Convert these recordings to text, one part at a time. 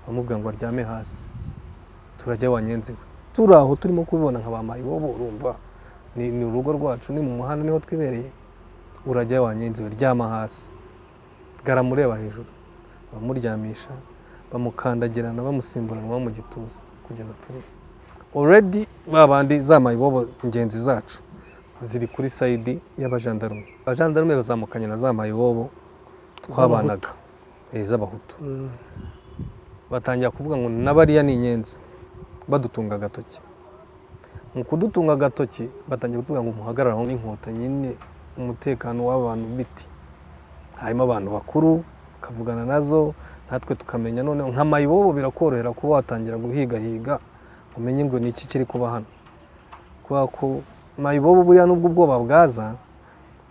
Bamubwira ngo aryame hasi. Turajya wa nyenzi we. Turi aho turimo kubibona nka ba mayibobo, urumva ni urugo rwacu, ni mu muhanda, niho twibereye. Urajya wa nyenzi we, ryama hasi. Garamureba hejuru, bamuryamisha, bamukandagirana, bamusimburanwa mu gituza kugeza apfuye. Already ba bandi za mayibobo ingenzi zacu ziri kuri side y'abajandarume. Abajandarume bazamukanye na za mayibobo twabanaga, z'abahutu. Batangira kuvuga ngo n'abariya ni inyenzi, badutunga agatoki. Mu kudutunga agatoki batangira kutuvuga ngo muhagarare aho n'inkotanyi nyine, umutekano w'abantu biti. Harimo abantu bakuru bakavugana nazo, natwe tukamenya. Noneho nka mayibobo birakorohera kuba watangira guhigahiga umenye ngo ni iki kiri kuba hano, kubera ko mayibobo buriya nubwo ubwoba bwaza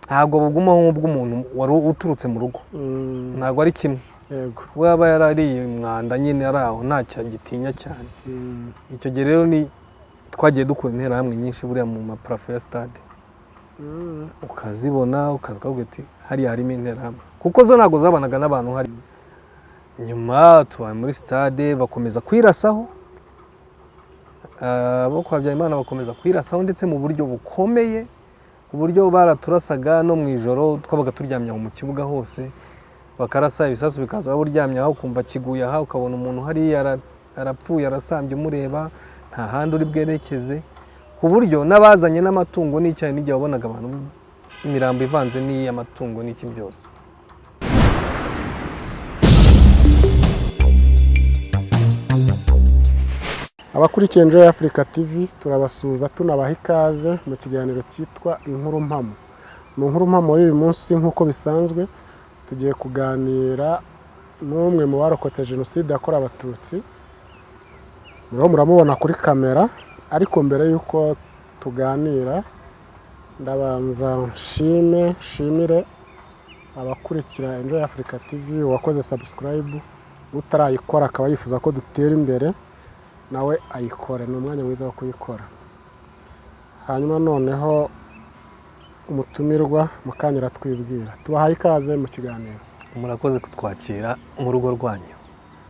ntabwo bugumaho nk'ubw'umuntu wari uturutse mu rugo, ntabwo ari kimwe. We aba yarariye umwanda nyine, ari aho ntacyo agitinya cyane. Icyo gihe rero ni twagiye dukora interahamwe nyinshi buriya mu maparafo ya stade, ukazibona ukaza ukavuga uti hariya harimo interahamwe, kuko zo ntabwo zabanaga n'abantu hari. Nyuma tubaye muri stade bakomeza kwirasaho, abo kwa Habyarimana bakomeza kwirasaho, ndetse mu buryo bukomeye, ku buryo baraturasaga no mu ijoro twabaga turyamye aho mu kibuga hose, bakarasa ibisasu bikaza, waba uryamye aho ukumva kiguye aha, ukabona umuntu hariya arapfuye, arasambye, umureba nta handi uri bwerekeze, ku buryo n'abazanye n'amatungo n'icyayi n'igihe wabonaga abantu imirambo ivanze n'iy'amatungo n'iki byose. Abakurikiye Enjoy Africa TV turabasuhuza, tunabaha ikaze mu kiganiro cyitwa Inkuru Mpamo. Mu nkuru mpamo y'uyu munsi, nk'uko bisanzwe, tugiye kuganira n'umwe mu barokotse jenoside yakorewe Abatutsi. Muriho muramubona kuri kamera, ariko mbere y'uko tuganira ndabanza nshimire abakurikira Enjoy Africa TV, uwakoze subscribe, utarayikora akaba yifuza ko dutera imbere nawe ayikore, ni umwanya mwiza wo kuyikora. Hanyuma noneho umutumirwa mukanya twibwira, tubahaye ikaze mu kiganiro. Murakoze kutwakira mu rugo rwanyu.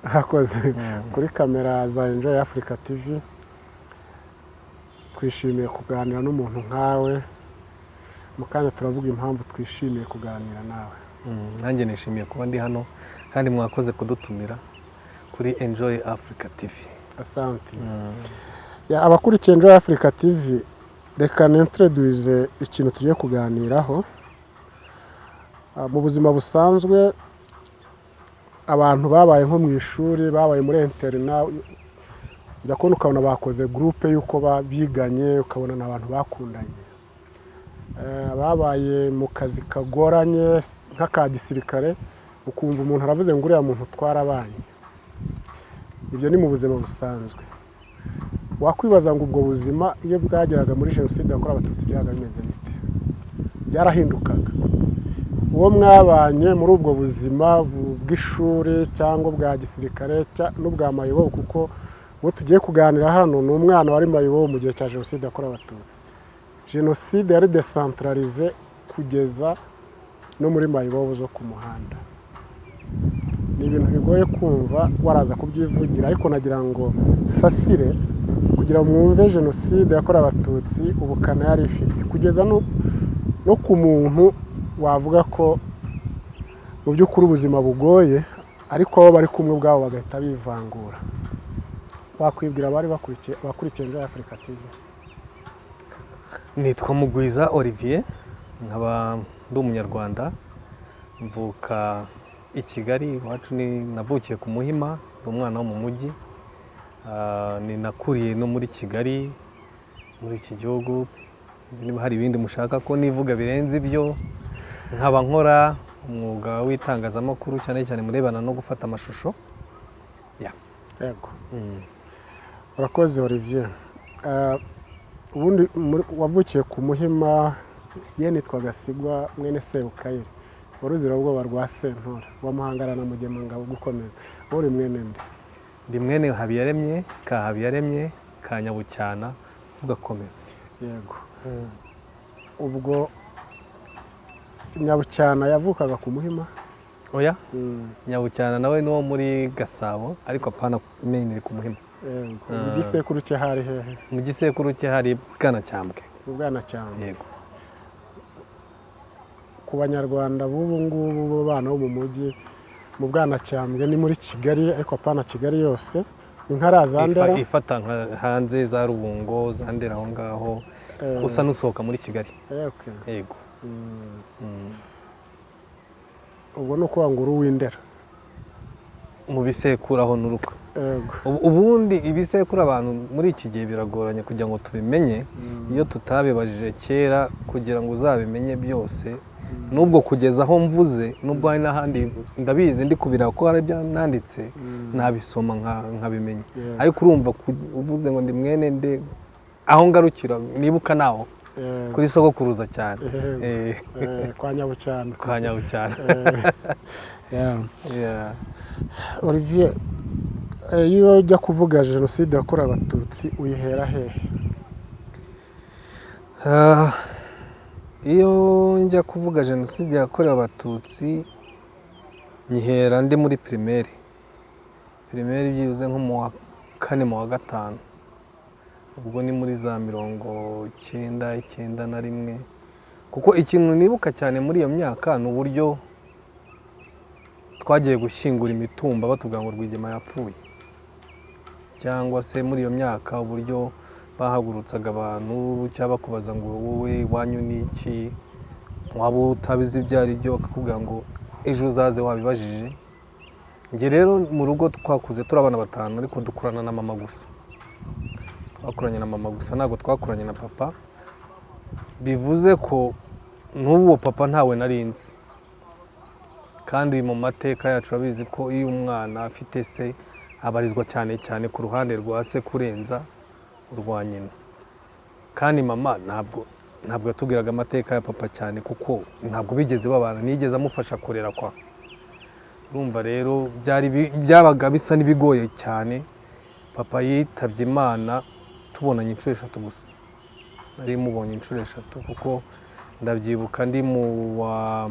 Murakoze. Kuri kamera za Enjoy Africa TV twishimiye kuganira n'umuntu nkawe. Mukanya turavuga impamvu twishimiye kuganira nawe. Nanjye nishimiye kuba ndi hano, kandi mwakoze kudutumira kuri Enjoy Africa TV. Asante. Abakurikiye Enjoy Africa TV, reka nintroduce ikintu tugiye kuganiraho. Mu buzima busanzwe abantu babaye nko mu ishuri, babaye muri internat, ujya kubona ukabona bakoze groupe y'uko biganye, ukabona ni abantu bakundanye. Babaye mu kazi kagoranye nk'aka gisirikare, ukumva umuntu aravuze ngo uriya muntu twarabanye. Ibyo ni mu buzima busanzwe. Wakwibaza ngo ubwo buzima iyo bwageraga muri jenoside yakorewe Abatutsi byabaga bimeze bite? Byarahindukaga. Uwo mwabanye muri ubwo buzima bw'ishuri cyangwa bwa gisirikare n'ubwa mayibobo, kuko uwo tugiye kuganira hano ni umwana wari mayibobo mu gihe cya jenoside yakorewe Abatutsi. Jenoside yari décentralisée kugeza no muri mayibobo zo ku muhanda. Ni ibintu bigoye kumva, waraza kubyivugira, ariko nagira ngo sasire kugira ngo mwumve jenoside yakorewe Abatutsi ubukana yari ifite, kugeza no ku muntu wavuga ko mu by'ukuri ubuzima bugoye, ariko abo bari kumwe ubwabo bagahita bivangura. Wakwibwira abari bakurikiye Enjoy Africa TV? Nitwa Mugwiza Olivier, nkaba ndi umunyarwanda, mvuka i Kigali, iwacu ni navukiye ku Muhima, ndi umwana wo mu mujyi. Ni nakuriye no muri Kigali, muri iki gihugu. Sinzi niba hari ibindi mushaka ko nivuga birenze ibyo. Nkaba nkora umwuga w'itangazamakuru, cyane cyane murebana no gufata amashusho. Yego. Urakoze Olivier. Ubundi wavukiye ku Muhima, ye nitwa Gasigwa mwene Sebukayire waruzirabwoba rwa Sentore wa Muhangara na Mugemangabo gukomeza. Uri mwene nde? Ndi mwene Habiyaremye ka Habiyaremye ka Nyabucyana ugakomeza. Yego. Ubwo Nyabucyana yavukaga ku Muhima? Oya, Nyabucyana nawe ni uwo muri Gasabo, ariko apana main ku Muhima. Yego. Mu gisekuru cye hari hehe? Mu gisekuru cye hari Bwanacyambwe. Mu Bwanacyambwe. Yego. Ku Banyarwanda b'ubu ngubu b'abana bo mu mujyi, mu Bwanacyambwe ni muri Kigali, ariko apana Kigali yose, ni nka za Ndera. Ifata nka hanze za Rubungo, za Ndera, aho ngaho usa n'usohoka muri Kigali. Okay. Yego. Ubwo ni ukuvuga ngo uri uw'Indera. Mu bisekuru aho nturuka. Yego. Ubundi ibisekuru abantu muri iki gihe biragoranye kugira ngo tubimenye iyo tutabibajije kera, kugira ngo uzabimenye byose. Nubwo kugeza aho mvuze, nubwo hari n'ahandi ndabizi ndi kubireba ko hari ibyo nanditse, nabisoma nkabimenya. Ariko urumva uvuze ngo ndi mwene nde, aho ngarukira nibuka naho kuri sogokuruza cyane. Yego. Kwa Nyabucyana. Kwa Nyabucyana. Yeah. Yeah. Olivier, iyo ujya kuvuga Jenoside yakorewe Abatutsi uyihera hehe? Iyo njya kuvuga Jenoside yakorewe Abatutsi, nyihera ndi muri primaire, primaire byibuze nko mu wa kane, mu wa gatanu. Ubwo ni muri za 90, 91, kuko ikintu nibuka cyane muri iyo myaka ni uburyo twagiye gushyingura imitumba batubwira ngo Rwigema yapfuye, cyangwa se muri iyo myaka uburyo bahagurutsaga abantu cyangwa bakubaza ngo wowe iwanyu ni iki, waba utabizi ibyo ari byo bakakubwira ngo ejo uzaze wabibajije. Njye rero mu rugo twakuze turi abana batanu, ariko dukurana na mama gusa. Twakuranye na mama gusa, ntabwo twakuranye na papa. Bivuze ko n'uwo papa ntawe nari nzi. Kandi mu mateka yacu urabizi ko iyo umwana afite se abarizwa cyane cyane ku ruhande rwa se kurenza urwa nyina. Kandi mama ntabwo yatubwiraga amateka ya papa cyane, kuko ntabwo bigeze babana, ntiyigeze amufasha kurera kwa. Urumva rero byabaga bisa n'ibigoye cyane. Papa yitabye Imana tubonanye inshuro 3 gusa. Nari mubonye inshuro 3, kuko ndabyibuka ndi mu wa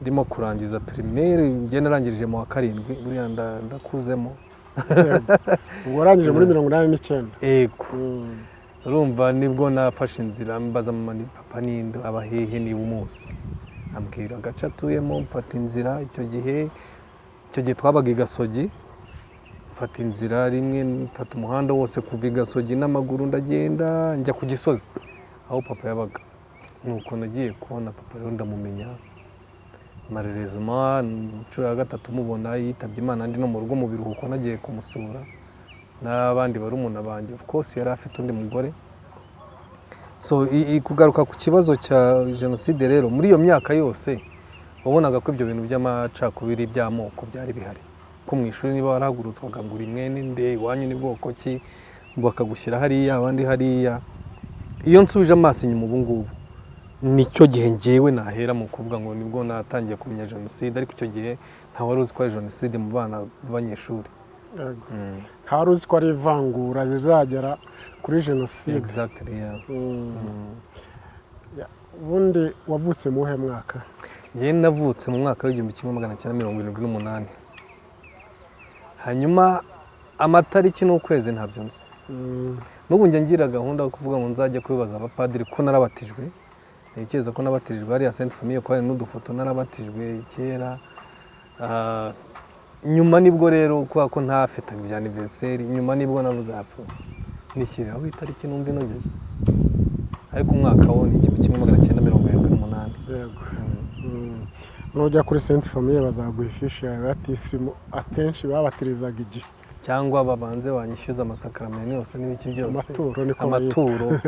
ndimo kurangiza primaire, njye narangirije mu wa karindwi, buriya ndakuzemo. Ubwo warangije muri 89? Yego. Urumva nibwo nafashe inzira mbaza mama ni papa ninde, aba hehe, niba umuzi, ambwira agace atuyemo. Mfata inzira, icyo gihe twabaga i Gasogi. Mfata inzira rimwe, mfata umuhanda wose kuva i Gasogi n'amaguru, ndagenda njya ku Gisozi aho papa yabaga. Nuko nagiye kubona papa rero ndamumenya. Malheureusement, inshuro ya gatatu mubona yitabye Imana ndi no mu rugo mu biruhuko, nagiye kumusura n'abandi barumuna banjye. Of course yari afite undi mugore. So kugaruka ku kibazo cya jenoside rero, muri iyo myaka yose wabonaga ko ibyo bintu by'amacakubiri by'amoko byari bihari, ko mu ishuri niba warahagurutswaga ngo uri mwene nde, iwanyu ni bwoko ki, bakagushyira hariya, abandi hariya. Iyo nsubije amaso inyuma ubu ngubu, nicyo gihe ngewe nahera mu kuvuga ngo nibwo natangiye kumenya jenoside. Ariko icyo gihe nta wari uzi ko ari jenoside mu bana b'abanyeshuri. Yego. Nta wari uzi ko ari ivangura zizagera kuri jenoside. Exactly, yeah. Yeah, ubundi wavutse mu wuhe mwaka? Njyewe navutse mu mwaka w'1978. Hanyuma amatariki n'ukwezi ntabyo nzi. N'ubu njya ngira gahunda yo kuvuga ngo nzajya kubibaza abapadiri ko narabatijwe. Ntekereza ko nabatijwe hariya Sainte Famille, ko hari n'udufoto narabatijwe kera. Nyuma nibwo rero, kubera ko ntafetaga ibya anniversaire, nyuma nibwo navuze apfa nishyiriraho itariki numva inogeye, ariko umwaka wo ni 1978. Yego. Nujya kuri Sainte Famille bazaguha ifishi yawe batisimu, akenshi babatirizaga igihe. Cyangwa babanze banyishyuza amasakaramentu yose n'ibiki byose. Amaturo niko bayita. Amaturo,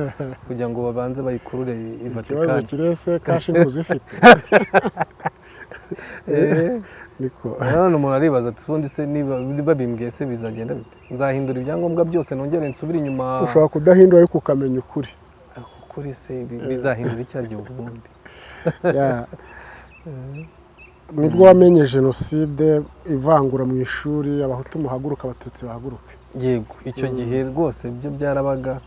kugira ngo babanze bayikurure i Ikibazo Vatikani. kirese cash ntuzifite. Niko. Nanone umuntu aribaza ati ubundi se niba babimbwiye se bizagenda bite? Nzahindura ibyangombwa byose nongere nsubire inyuma? Ushobora kudahindura ariko ukamenya ukuri. Ukuri se bizahindura icyo aribyo ubundi? Yeah. Nibwo wamenye jenoside, ivangura mu ishuri, Abahutu muhaguruke, Abatutsi bahaguruke. Yego, icyo gihe rwose byo byarabaga,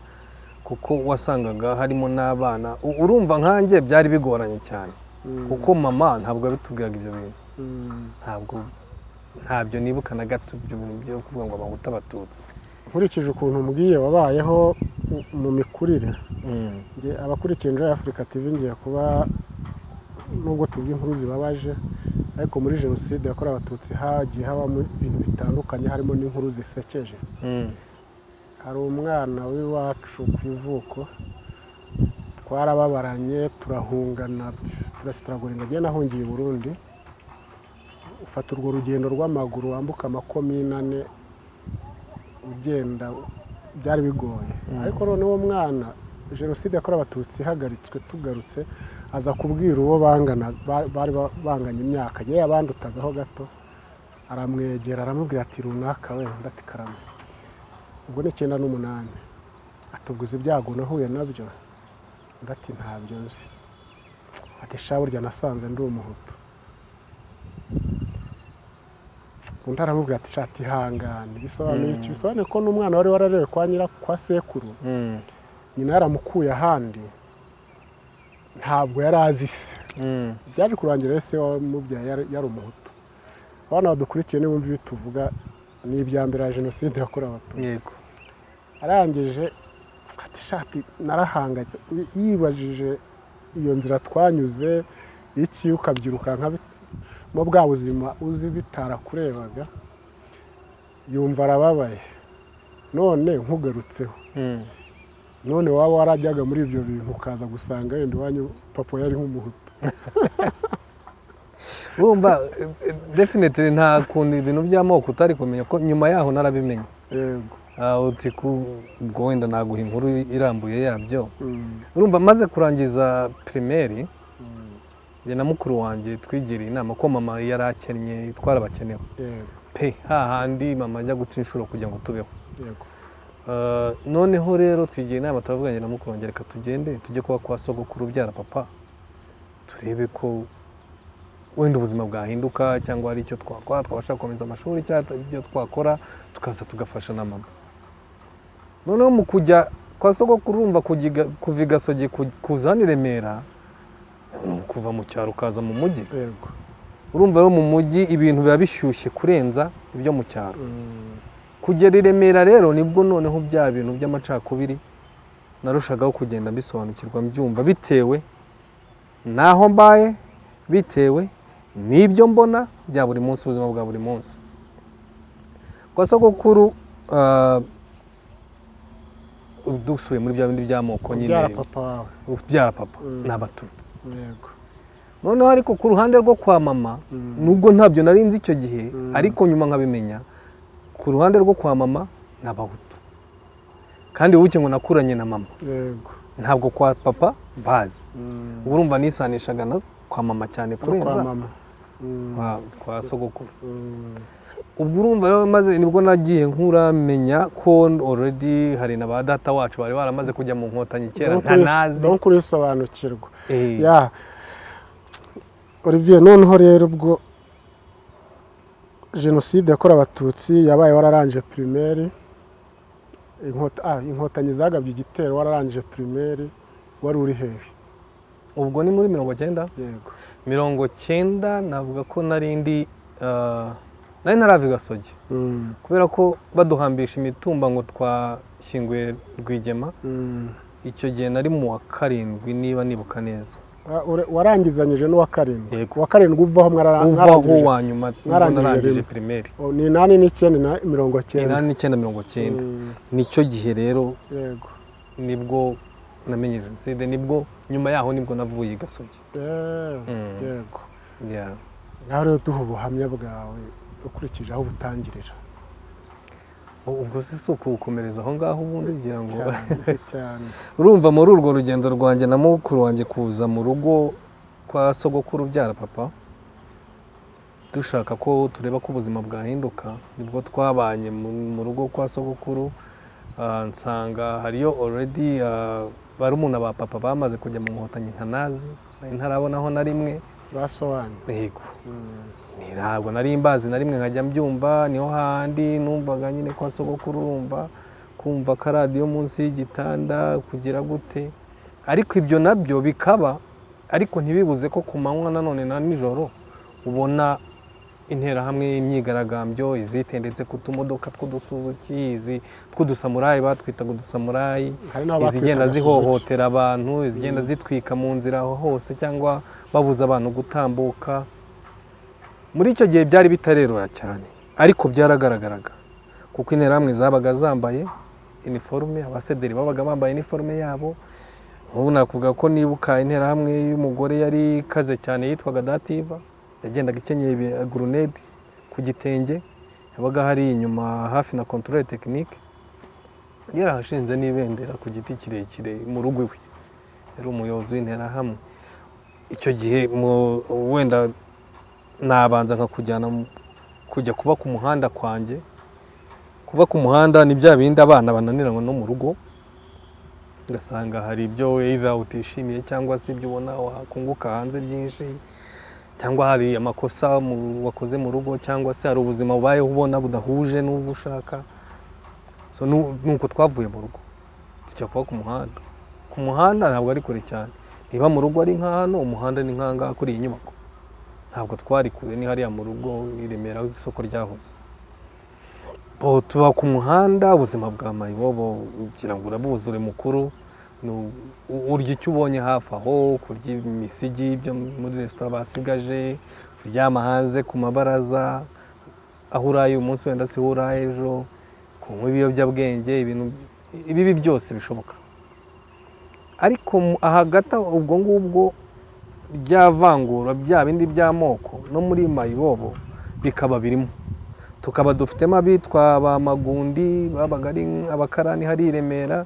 kuko wasangaga harimo n'abana. Urumva nkanjye byari bigoranye cyane, kuko mama ntabwo yabitubwiraga ibyo bintu. Ntabwo, ntabyo nibuka na gato, ibyo bintu byo kuvuga ngo Abahutu, Abatutsi. Nkurikije ukuntu mbwiye wabayeho mu mikurire, njye abakurikiye Enjoy Africa TV, ngiye kuba, nubwo tuvuga inkuru zibabaje, ariko muri Jenoside yakorewe Abatutsi hagiye habamo ibintu bitandukanye, harimo n'inkuru zisekeje. Hari umwana w'iwacu ku ivuko, twarababaranye, turahungana, turasitaragoringa. Njye nahungiye i Burundi, ufata urwo rugendo rw'amaguru wambuka amakomine ane ugenda, byari bigoye. Ariko noneho uwo mwana, Jenoside yakorewe Abatutsi ihagaritswe, tugarutse, aza kubwira uwo bangana, bari banganya imyaka, yewe yabandutagaho gato, aramwegera aramubwira ati: "Runaka we?" Undi ati: "Karame." Ubwo ni 98. Atuguza ibyago nahuye nabyo. Undi ati: "Ntabyo nzi." Ati: "Sha, burya nasanze ndi Umuhutu." Undi aramubwira ati: "Sha, ihangane." Bisobanuye iki? Bisobanuye ko n'umwana wari wararewe kwa nyira, kwa sekuru, nyina yaramukuye ahandi, ntabwo yari azi se. Byaje kurangira se wamubyaye yari Umuhutu. Abana badukurikiye nibumva ibyo tuvuga, ni ibya mbere ya Jenoside yakorewe Abatutsi. Arangije ati: "Shati, narahangayitse." Yibajije iyo nzira twanyuze, iki, ukabyirukanka mu bwa buzima uzi bitarakurebaga, yumva arababaye. None nkugarutseho, none waba warajyaga muri ibyo bintu, ukaza gusanga wenda iwanyu papa yari nk'Umuhutu? Urumva, definitely nta kuntu ibintu by'amoko utari kumenya, ko nyuma yaho narabimenye. Uti ubwo wenda naguha inkuru irambuye yabyo. Urumva, maze kurangiza primaire, njye na mukuru wanjye twigiriye inama ko mama yari akennye, twarabakenewe pe, hahandi mama ajya guca inshuro kugira ngo tubeho. Noneho rero twigira inama, turavuga, njye na mukuru wanjye: "Reka tugende tujye kuba kwa sogokuru ubyara papa, turebe ko wenda ubuzima bwahinduka, cyangwa hari icyo twakora twabasha gukomeza amashuri, cyangwa ibyo twakora tukaza tugafasha na mama." Noneho mu kujya kwa sogokuru, urumva kuva i Gasogi kuza hano i Remera ni ukuva mu cyaro ukaza mu mujyi. Urumva rero mu mujyi ibintu biba bishyushye kurenza ibyo mu cyaro. Kugera i Remera rero nibwo noneho bya bintu by'amacakubiri narushagaho kugenda mbisobanukirwa, mbyumva, bitewe n'aho mbaye, bitewe n'ibyo mbona bya buri munsi, ubuzima bwa buri munsi. Kwa sogokuru, dusubiye muri bya bindi by'amoko nyine, ubyara papa wawe, ubyara papa, ni Abatutsi. Noneho ariko ku ruhande rwo kwa mama, nubwo ntabyo nari nzi icyo gihe, ariko nyuma nkabimenya, ku ruhande rwo kwa mama ni Abahutu. Kandi wibuke ngo nakuranye na mama, ntabwo kwa papa bazi. Ubu urumva nisanishaga na kwa mama cyane No kwa kurenza mama. kwa sogokuru. Ubwo urumva rero, maze nibwo nagiye nkuramenya ko already hari na ba data wacu bari baramaze kujya mu Nkotanyi kera ntanazi. Donc urisobanukirwa. Ya Olivier, noneho rero ubwo Jenoside yakorewe Abatutsi yabaye wararangije primaire, Inkotanyi zagabye igitero wararangije primaire, wari uri hehe? Ubwo ni muri 90? Yego. 90, navuga ko nari ndi, nari ntarava i Gasogi, kubera ko baduhambisha imitumba ngo twashyinguye Rwigema, icyo gihe nari mu wa karindwi niba nibuka neza. Warangizanyije n'uwa karindwi? Yego. Uwa karindwi uvaho uvaho mwarangije? Wa nyuma nibwo mwarangije narangije rimwe. Primaire. Oh, ni 89 na 90? 89, 90. Nicyo gihe rero nibwo namenye Jenoside, nibwo nyuma yaho nibwo navuye i Gasogi. Yeah. Ngaho rero duha ubuhamya bwawe ukurikije aho butangirira. Ubwo se si ukuwukomereza aho ngaho ubundi ugira ngo? Cyane cyane. Urumva, muri urwo rugendo rwanjye na mukuru wanjye kuza mu rugo kwa sogokuru ubyara papa, dushaka ko tureba ko ubuzima bwahinduka, nibwo twabanye mu rugo kwa sogokuru. Nsanga hariyo already barumuna ba papa bamaze kujya mu Nkotanyi ntanazi, nari ntarabonaho na rimwe. Basobanuye? Yego. Ntabwo nari mbazi na rimwe, nkajya mbyumva. Niho handi numvaga nyine kwa sogokuru, urumva kumva akaradiyo munsi y'igitanda, kugira gute, ariko ibyo nabyo bikaba, ariko ntibibuze ko ku manywa nanone na nijoro ubona Interahamwe, imyigaragambyo, izitendetse ku tumodoka tw'udusuzuki, izi tw'udusamurayi batwitaga udusamurayi, Hari n'abo izigenda batwitaga Suzuki. zihohotera abantu, izigenda zitwika mu nzira aho hose cyangwa babuza abantu gutambuka. Muri icyo gihe byari bitarerura cyane, ariko byaragaragaraga, kuko Interahamwe zabaga zambaye iniforume, abasederi babaga bambaye iniforume yabo. Nk'ubu nakuvuga ko nibuka Interahamwe y'umugore yari ikaze cyane yitwaga Dativa, yagendaga ikenyeye gurunedi ku gitenge, yabaga hari inyuma hafi na contrôle technique, yarahashinze n'ibendera ku giti kirekire mu rugo iwe. Yari umuyobozi w'Interahamwe icyo gihe. Wenda nabanza nkakujyana kujya kuba ku muhanda kwanjye. Kuba ku muhanda ni bya bindi abana bananiranwa no mu rugo, ugasanga hari ibyo either utishimiye cyangwa se ibyo ubona wakunguka hanze byinshi, cyangwa hari amakosa wakoze mu rugo, cyangwa se hari ubuzima bubayeho ubona budahuje n'ubwo ushaka. So nuko twavuye mu rugo tujya kuba ku muhanda. Ku muhanda ntabwo ari kure cyane. Niba mu rugo ari nka hano, umuhanda ni nk'ahangaha kuri iyi nyubako. Ntabwo twari kure, ni hariya mu rugo i Remera aho isoko ryahoze. Bo tuba ku muhanda, ubuzima bwa mayibobo ngira ngo urabuzi, uri mukuru. Urya icyo ubonye hafi aho, kurya imisigi byo muri resitora basigaje, kuryama hanze ku mabaraza, aho uraye uyu munsi wenda siho uraye ejo, kunywa ibiyobyabwenge, ibintu ibibi byose bishoboka. Ariko hagati aho, ubwo ngubwo rya vangura, bya bindi by'amoko, no muri mayibobo bikaba birimo. Tukaba dufitemo abitwa ba Magundi, babaga ari abakarani hari i Remera,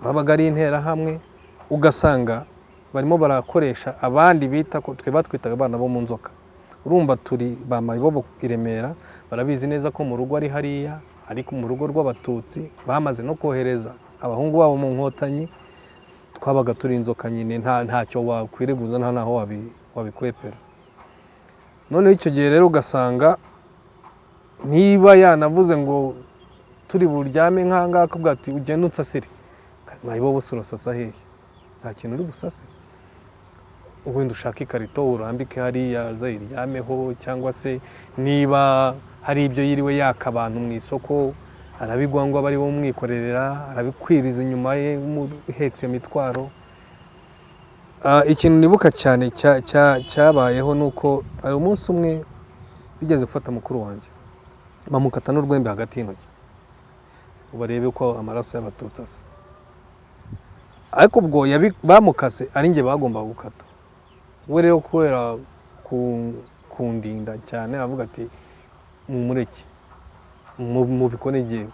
babaga ari Interahamwe. Ugasanga barimo barakoresha abandi bita ko twe batwitaga abana bo mu nzoka. Urumva turi ba mayibobo i Remera, barabizi neza ko mu rugo ari hariya, ariko mu rugo rw'Abatutsi bamaze no kohereza abahungu babo mu Nkotanyi. Twabaga turi inzoka nyine, ntacyo wakwireguza, nta naho wabikwepera. Noneho icyo gihe rero ugasanga niba yanavuze ngo turi buryame nk'ahangaha, akavuga ati: "Ugende unsasire." Mayibobo se urasasa hehe? Nta kintu uri busase. Wenda ushaka ikarito urambike hariya azayiryameho, cyangwa se niba hari ibyo yiriwe yaka abantu mu isoko arabigwa ngo abe ari we umwikorerera, arabikwiriza inyuma ye uhetse iyo mitwaro. Ikintu nibuka cyane cyabayeho ni uko hari umunsi umwe bigeze gufata mukuru wanjye, bamukata n'urwembe hagati y'intoki ngo barebe uko amaraso y'Abatutsi asa. Ariko ubwo bamukase ari njye bagombaga gukata. We rero kubera kundinda cyane aravuga ati: "Mumureke, mubikore njyewe."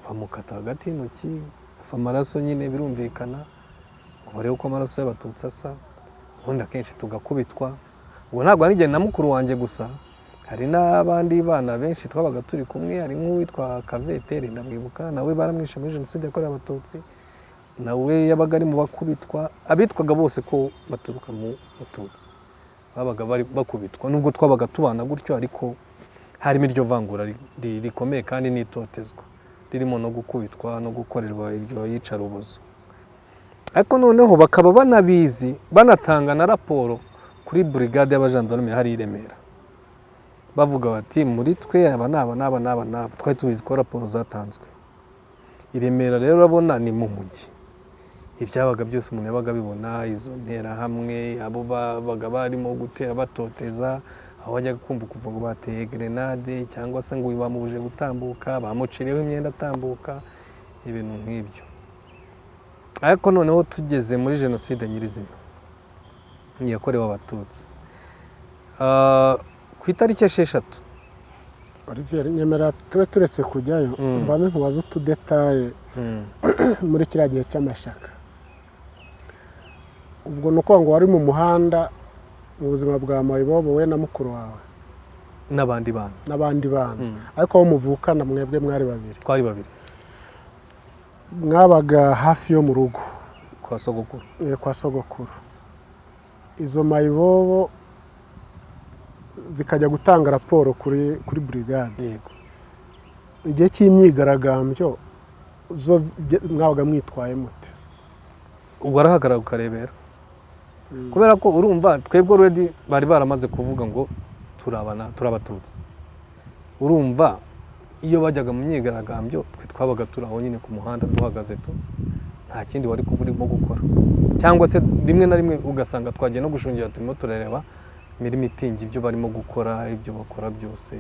Bamukata hagati y'intoki, afa amaraso nyine birumvikana, ngo barebe uko amaraso y'Abatutsi asa. Ubundi akenshi tugakubitwa. Ubwo ntabwo ari njye na mukuru wanjye gusa, hari n'abandi bana benshi twabaga turi kumwe. Hari nk'uwitwa Kaveteri, ndamwibuka, nawe baramwishe muri Jenoside yakorewe Abatutsi, nawe yabaga ari mu bakubitwa. Abitwaga bose ko baturuka mu Batutsi babaga bari bakubitwa. Nubwo twabaga tubana gutyo, ariko harimo iryo vangura rikomeye kandi n'itotezwa ririmo no gukubitwa no gukorerwa iryo yicarubozo. Ariko noneho bakaba banabizi, banatanga na raporo kuri burigade y'abajandarume hari i Remera, bavuga bati: "Muri twe aba n'aba n'aba n'aba n'aba." Twari tubizi ko raporo zatanzwe i Remera. Rero urabona ni mu mujyi, ibyabaga byose umuntu yabaga abibona, izo Nterahamwe, abo babaga barimo gutera batoteza, aho wajyaga kumva kuva ngo bateye grenade, cyangwa se ngo uyu bamubujije gutambuka, bamuciriyeho imyenda atambuka, ibintu nk'ibyo. Ariko noneho tugeze muri Jenoside nyirizina yakorewe Abatutsi, ku itariki 6. Olivier, nyemera tube turetse kujyayo, mbanze nkubaze utudétails muri kiriya gihe cy'amashyaka. Ubwo ni ukuvuga ngo wari mu muhanda mu buzima bwa mayibobo, we na mukuru wawe? N'abandi bana. N'abandi bana. Ariko abo muvukana mwebwe mwari babiri? Twari babiri. Mwabaga hafi yo mu rugo? Kwa sogokuru. Kwa sogokuru. Izo mayibobo zikajya gutanga raporo kuri burigade? Yego. Igihe cy'imyigaragambyo zo mwabaga mwitwaye mute? Ubwo arahagarara ukarebera, kubera ko urumva twebwe already bari baramaze kuvuga ngo Turabana, turabatutsi. Urumva, iyo bajyaga mu myigaragambyo, twe twabaga turi aho nyine ku muhanda duhagaze tu, nta kindi wari kuba urimo gukora, cyangwa se rimwe na rimwe ugasanga twagiye no gushungera, turimo turareba muri mitingi ibyo barimo gukora, ibyo bakora byose,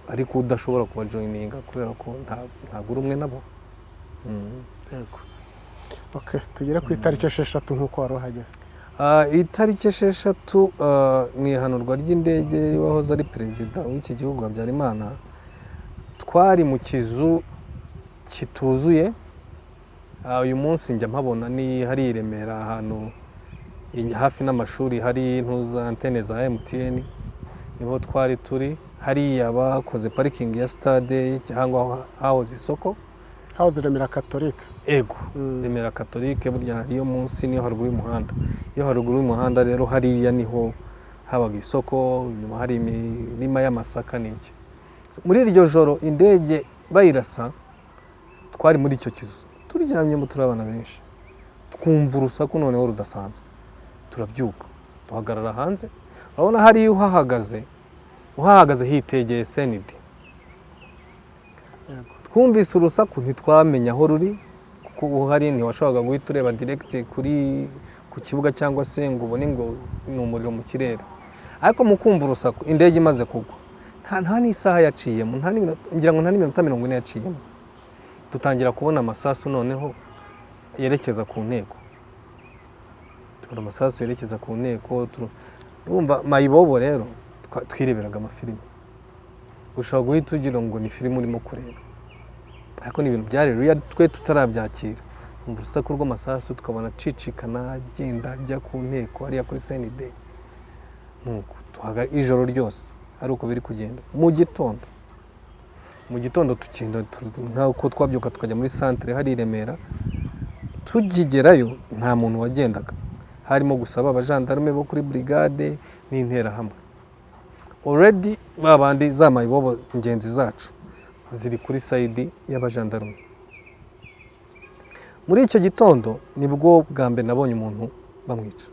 ariko udashobora kubajoininga kubera ko ntabwo uri umwe nabo. Yego, okay, tugere ku itariki 6 nk'uko wari uhageze. Itariki 6, mu ihanurwa ry'indege wahoze ari perezida w'iki gihugu Habyarimana, twari mu kizu kituzuye. Uyu munsi njya mpabona, ni hari i Remera, ahantu hafi n'amashuri, hari intuza antene za MTN, niho twari turi. Hariya bakoze parikingi ya stade cyangwa hahoze isoko. Hahoze Remera Katolika. Ego. Remera Katolike burya hariyo munsi, niyo haruguru y'umuhanda. Iyo haruguru y'umuhanda rero, hariya niho habaga isoko, inyuma hari imirima y'amasaka n'iki. Muri iryo joro indege bayirasa, twari muri icyo kizu turyamyemo, turi abana benshi, twumva urusaku noneho rudasanzwe, turabyuka, duhagarara hanze. Urabona hariya uhahagaze hitegeye CND. Twumvise urusaku, ntitwamenya aho ruri kuko uhari ntiwashoboraga guhita ureba direct kuri ku kibuga cyangwa se ngo ubone ngo ni umuriro mu kirere. Ariko mu kumva urusaku, indege imaze kugwa, nta n'isaha yaciyemo, ngira ngo nta n'iminota 40 yaciyemo, dutangira kubona amasasu noneho yerekeza ku nteko. Tubona amasasu yerekeza ku nteko. Urumva mayibobo rero, twireberaga amafilimi, ushobora guhita ugira ngo ni filime urimo kureba, ariko ni ibintu byari real, twe tutarabyakira. Umva urusaku rw'amasasu, tukabona acicikana, agenda ajya ku nteko hariya kuri CND. Nuko ijoro ryose ari uko biri kugenda. Mu gitondo tugenda nk'uko twabyuka, tukajya muri santere hari i Remera. Tukigerayo nta muntu wagendaga, harimo gusa abajandarume bo kuri burigade n'interahamwe. Already ba bandi za mayibobo ingenzi zacu ziri kuri side y'abajandarume. Muri icyo gitondo nibwo bwa mbere nabonye umuntu bamwica.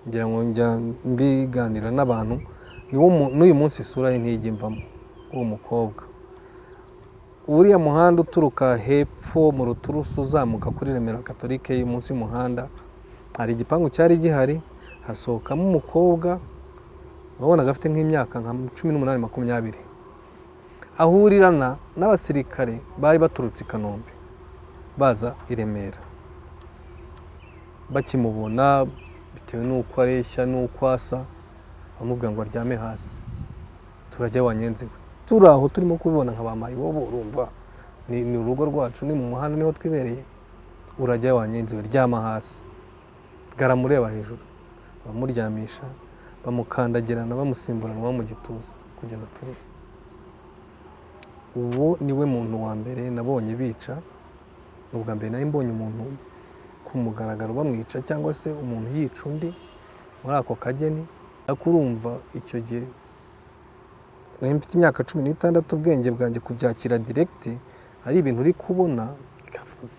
Ngira ngo njya mbiganira n'abantu, niwo n'uyu munsi isura ye ntijya imvamo, uwo mukobwa. Uriya muhanda uturuka hepfo mu Ruturusu uzamuka kuri Remera Katolike, munsi y'umuhanda hari igipangu cyari gihari, hasohokamo umukobwa wabonaga afite nk'imyaka nka 18, 20, ahurirana n'abasirikare bari baturutse i Kanombe baza i Remera. Bakimubona, bitewe n'uko areshya n'uko asa, bamubwira ngo aryame hasi. "Turajya wanyenzi we!" Turi aho turimo kubibona nka ba mayibobo. Urumva, ni urugo rwacu, ni mu muhanda, niho twibereye. "Urajya wanyenzi we, ryama hasi!" Garamureba hejuru, bamuryamisha, bamukandagirana, bamusimburanwa mu gituza kugeza apfuye. Uwo niwe muntu wa mbere nabonye bica. Ni ubwa mbere nari mbonye umuntu ku mugaragaro bamwica, cyangwa se umuntu yica undi muri ako kageni. Ariko urumva, icyo gihe nari mfite imyaka 16, ubwenge bwanjye kubyakira direct ari ibintu uri kubona,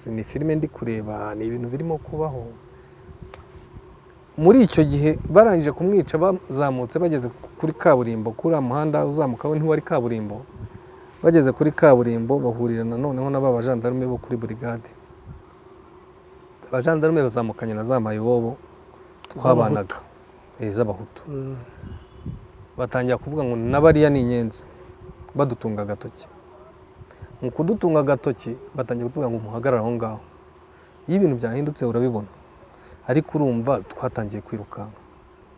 ni filime ndi kureba, ni ibintu birimo kubaho. Muri icyo gihe barangije kumwica, bazamutse bageze kuri kaburimbo, kuri uriya muhanda uzamuka we ntiwari kaburimbo, bageze kuri kaburimbo bahurirana noneho n'aba bajandarume bo kuri burigade. Abajandarume bazamukanye na za mayibobo twabanaga, z'abahutu. Batangira kuvuga ngo n'abariya ni inyenzi, badutunga agatoki. Mu kudutunga agatoki batangira kutuvuga ngo muhagarare aho ngaho. Iyo ibintu byahindutse urabibona, ariko urumva twatangiye kwirukanka.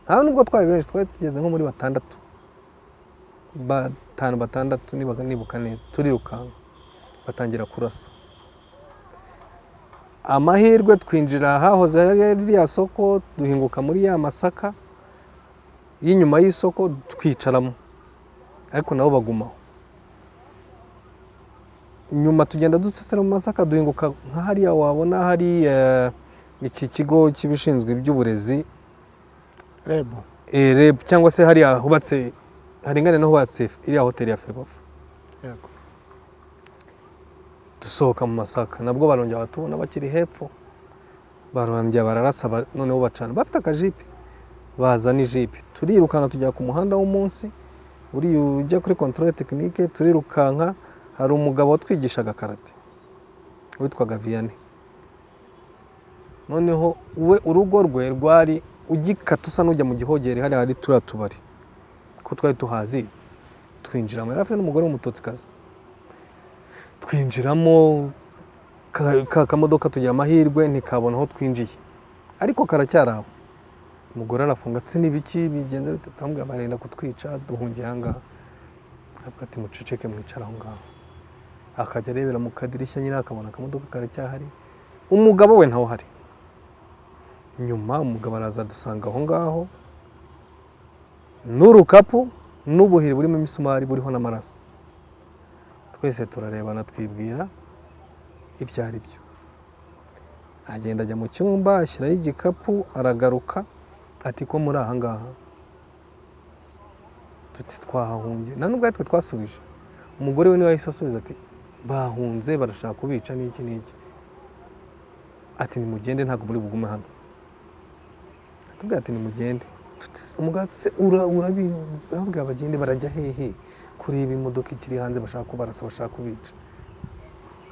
Nta nubwo twari benshi, twari tugeze nko muri batandatu, batanu, batandatu, niba nibuka neza. Turirukanka, batangira kurasa. Amahirwe twinjira hahoze hari ririya soko, duhinguka muri ya masaka y'inyuma y'isoko, twicaramo, ariko nabo bagumaho. Nyuma tugenda dusesera mu masaka, duhinguka nka hariya wabona hari iki kigo cy'ibishinzwe iby'uburezi. REB. REB, cyangwa se hariya hubatse haringane no hubatse iriya hoteli ya Ferwafa. Dusohoka mu masaka, nabwo barongera batubona bakiri hepfo, barongera bararasa, noneho bacana bafite akajipe. Baza n'ijipe, turirukanka tujya ku muhanda w'umunsi uriya ujya kuri contrôle technique. Turirukanka, hari umugabo watwigishaga karate witwaga Vianney. Noneho we urugo rwe rwari ugikata usa n'ujya mu Gihogere, hariya hari turiya tubari ko twari tuhazi. Twinjiramo, yari afite n'umugore w'Umututsikazi. Twinjiramo ka kamodoka, tugira amahirwe ntikabona aho twinjiye, ariko karacyari aho. Umugore arafunga ati: "N'ibiki, bigenze bite?" Turamubwira: "Barenda kutwica, duhungiye aha ngaha." Avuga ati: "Muceceke, mwicara aho ngaho." Akajya arebera mu kadirishya nyine, akabona akamodoka karacyahari, umugabo we ntawe uhari. Nyuma umugabo araza, dusanga aho ngaho n'urukapu n'ubuhiri burimo imisumari, buriho n'amaraso. Twese turarebana, twibwira ibyo ari byo. Agenda ajya mu cyumba, ashyiraho igikapu, aragaruka ati: "Ko muri aha ngaha?" Tuti: "Twahahungiye." Nta nubwo twe twasubije, umugore we niwe yahise asubiza ati: "Bahunze, barashaka kubica n'iki n'iki." Ati: "Nimugende, ntabwo muri bugume hano." Atubwira ati: "Nimugende." Tuti: "Umugabo se urabwira bagende, barajya hehe kureba imodoka ikiri hanze? Bashaka kubarasa, bashaka kubica."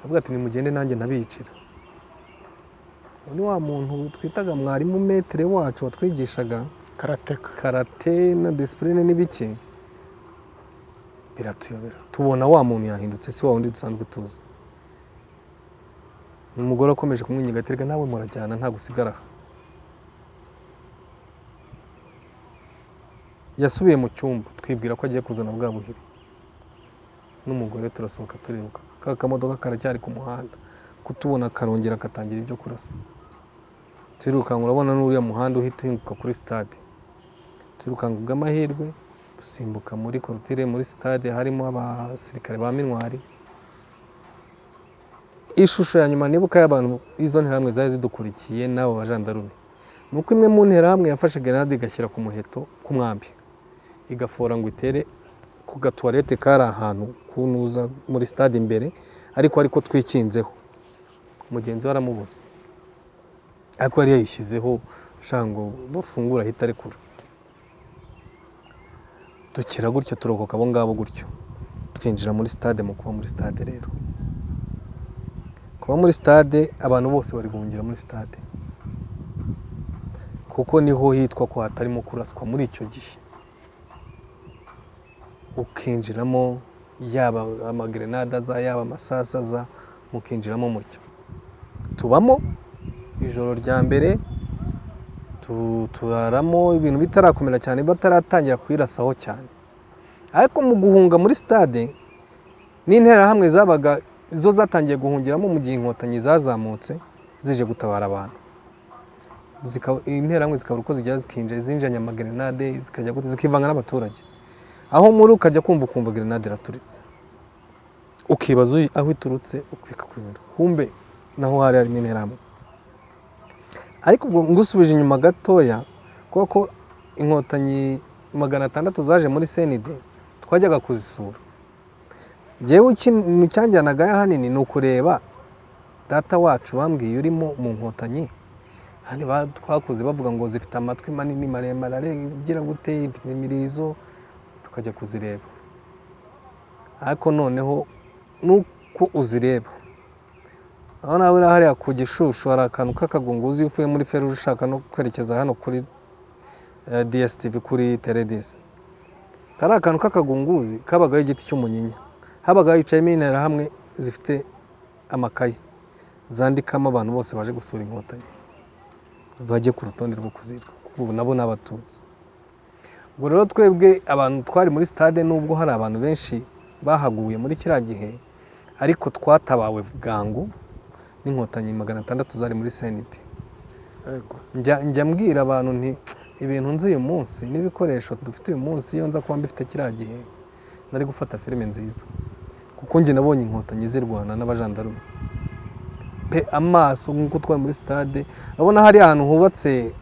Avuga ati: "Nimugende, nanjye ntabicira." Uwo ni wa muntu twitaga mwarimu, maître wacu watwigishaga Karateka. karate na discipline n'ibiki. Biratuyobera, tubona wa muntu yahindutse, si wa wundi dusanzwe tuzi. Umugore akomeje kumwinginga ati: "Erega nawe murajyana, ntabwo usigara aha." Yasubiye mu cyumba, twibwira ko agiye kuzana bwa buhiri n'umugore. Turasohoka, turiruka, ka kamodoka karacyari ku muhanda, kutubona karongera katangira ibyo kurasa. Turirukanka, urabona n'uriya muhanda uhita uhinguka kuri stade. Turirukanka, bw'amahirwe dusimbuka muri clôture muri stade, harimo abasirikare ba MINUAR. Ishusho ya nyuma nibuka y'abantu, izo nterahamwe zari zidukurikiye n'abo bajandarume, ni uko imwe mu nterahamwe yafashe grenade, igashyira ku muheto k'umwambi, igafora ngo itere ku gatuwarete kari ahantu kunuza muri stade imbere, ariko twikinzeho. Mugenzi we aramubuza, ariko yari yayishyizeho ashaka ngo bafungure ahita arekura. Dukira gutyo, turokoka abo ngabo gutyo, twinjira muri stade. Mu kuba muri stade rero, kuba muri stade, abantu bose bari guhungira muri stade, kuko niho hitwa ko hatarimo kuraswa muri icyo gihe. Ukinjiramo, yaba amagrenade aza, yaba amasasu aza, mukinjiramo mutyo. Tubamo ijoro rya mbere, turaramo ibintu bitarakomera cyane, bataratangira kuyirasaho cyane. Ariko mu guhunga muri stade, n'interahamwe zabaga zo zatangiye guhungiramo mu gihe Inkotanyi zazamutse zije gutabara abantu. Interahamwe zikabura uko zijya, zikinjira zinjiranye amagrenade, zikajya gute, zikivanga n'abaturage. Aho muri ukajya kumva ukumva grenade iraturitse, ukibaza aho iturutse, bikakwibera, kumbe naho hari harimo interahamwe. Ariko ubwo ngusubije inyuma gatoya, kuko Inkotanyi 600 zaje muri CND, twajyaga kuzisura. Njyewe ikintu cyanjyanaga ahanini ni ukureba data wacu bambwiye urimo mu Nkotanyi. Handi twakuze bavuga ngo zifite amatwi manini maremare, agira gute, ifite imirizo, tukajya kuzireba. Ariko noneho nuko uzireba, aho nawe uri hariya ku Gishushu, hari akantu k'akagunguzi, iyo uvuye muri feruje ushaka no kwerekeza hano kuri DSTV, kuri Teledisi, kari akantu k'akagunguzi kabagaho igiti cy'umunyinya, habaga hicayemo interahamwe zifite amakaye zandikamo abantu bose baje gusura Inkotanyi, bajye ku rutonde rwo kuzicwa, kuko ubu nabo ni Abatutsi. Ubwo rero twebwe abantu twari muri stade, nubwo hari abantu benshi bahaguye muri kiriya gihe, ariko twatabawe bwangu n'Inkotanyi 600 zari muri CND. Njya mbwira abantu nti: "Ibintu nzi uyu munsi n'ibikoresho dufite uyu munsi, iyo nza kuba mbifite kiriya gihe, nari gufata filime nziza." Kuko njye nabonye Inkotanyi zirwana n'abajandarume pe, amaso nk'uko twari muri stade. Urabona hari ahantu hubatse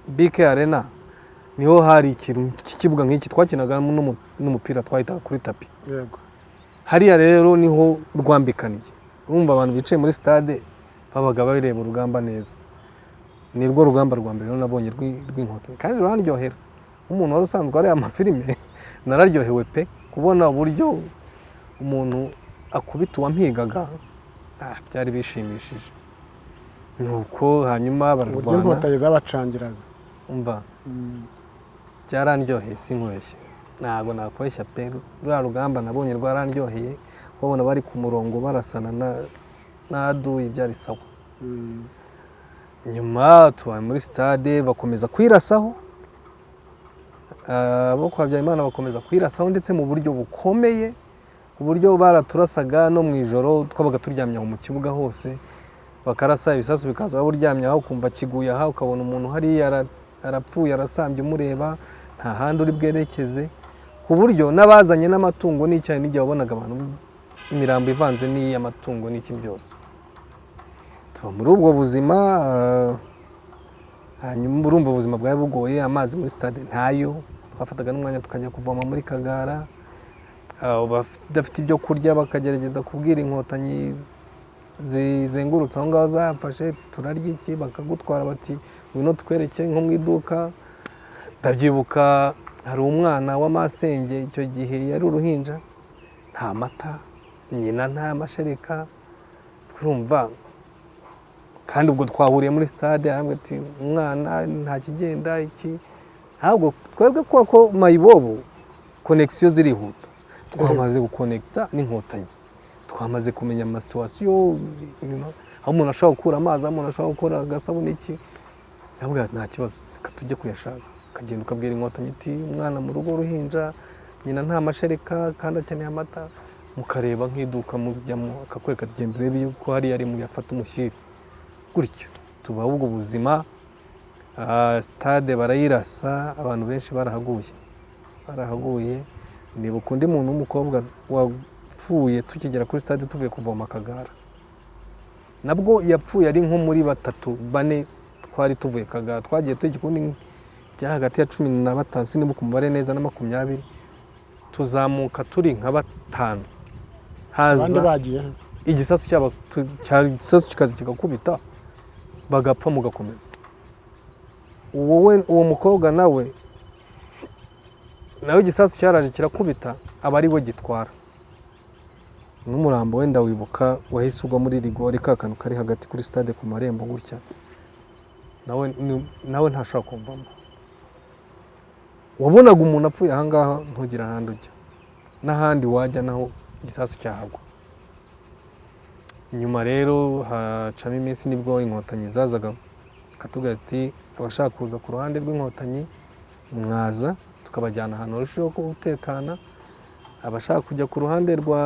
BK Arena, niho hari ikintu cy'ikibuga nk'iki twakinagamo n'umupira, twahitaga kuri tapis. Hariya rero niho rwambikaniye. Urumva abantu bicaye muri stade babaga bareba urugamba neza. Ni rwo rugamba rwa mbere rero nabonye rw'inkotanyi, kandi rurandyohera nk'umuntu wari usanzwe areba amafilime. Nararyohewe pe, kubona uburyo umuntu akubita uwampigaga, byari bishimishije. Nuko hanyuma Uburyo bararwana. inkotanyi zabacangiraga. Umva, byarandyoheye, sinkubeshye, ntabwo nakubeshya pe. Ruriya rugamba nabonye rwarandyoheye, kubabona bari ku murongo barasana na aduyi, byari sawa. Nyuma tubaye muri stade, bakomeza kwirasaho. Abo kwa Habyarimana bakomeza kwirasaho, ndetse mu buryo bukomeye, ku buryo baraturasaga no mu ijoro. Twabaga turyamye aho mu kibuga hose, bakarasa ibisasu bikaza, waba uryamye aho ukumva kiguye aha, ukabona umuntu hariya arapfuye, arasambye, umureba nta handi uri bwerekeze, ku buryo n'abazanye n'amatungo n'icyayi n'igihe wabonaga abantu imirambo ivanze n'iy'amatungo n'iki byose. Tuba muri ubwo buzima. Hanyuma urumva ubuzima bwari bugoye, amazi muri stade ntayo, twafataga n'umwanya tukajya kuvoma muri Kagara. Abadafite ibyo kurya bakagerageza kubwira inkotanyi zizengurutse aho ngaho zafashe: "Turarya iki?" Bakagutwara bati: "Ngwino twereke nko mu iduka." Ndabyibuka hari umwana w'amasenge, icyo gihe yari uruhinja, nta mata, nyina nta mashereka. Urumva kandi ubwo twahuriye muri stade, arambwira ati: "Umwana nta kigenda iki." Ntabwo twebwe kuko mayibobo connexion zirihuta, twamaze gukonekita n'inkotanyi, twamaze kumenya amasituations, aho umuntu ashobora gukura amazi, aho umuntu ashobora gukora agasabune iki. Ndabwira ati: "Nta kibazo, reka tujye kuyashaka." Ukagenda ukabwira inkotanyi uti: "Umwana mu rugo uruhinja, nyina nta mashereka kandi akeneye amata." Mukareba nk'iduka mujyamo, akakwereka ati: "Genda urebe yuko hariya ari muyafate umushyire." Gutyo tubaho ubwo buzima. Stade barayirasa, abantu benshi barahaguye, barahaguye. Nibuka undi muntu w'umukobwa wapfuye tukigera kuri stade tuvuye kuvoma Akagara. Nabwo yapfuye ari nko muri batatu bane twari tuvuye Kagara, twagiye tujya ukundi cya hagati ya 15, sinibuka umubare neza, na 20, tuzamuka turi nka batanu. Abandi Haza bagiye he? igisasu cyaba igisasu kikaza kigakubita, bagapfa, mugakomeza. Wowe uwo mukobwa nawe igisasu cyaraje kirakubita, aba ari we gitwara n'umurambo. Wenda wibuka wahise ugwa muri rigori, ka kantu kari hagati kuri stade ku marembo gutya. Nawe ntashobora kumvamo. Wabonaga umuntu apfuye ahangaha, ntugire ahandi ujya, n'ahandi wajya naho igisasu cyahagwa. Nyuma rero hacamo iminsi, nibwo inkotanyi zazaga zikatubwira ziti: "Abashaka kuza ku ruhande rw'inkotanyi mwaza, tukabajyana ahantu harushaho gutekana. Abashaka kujya ku ruhande rwa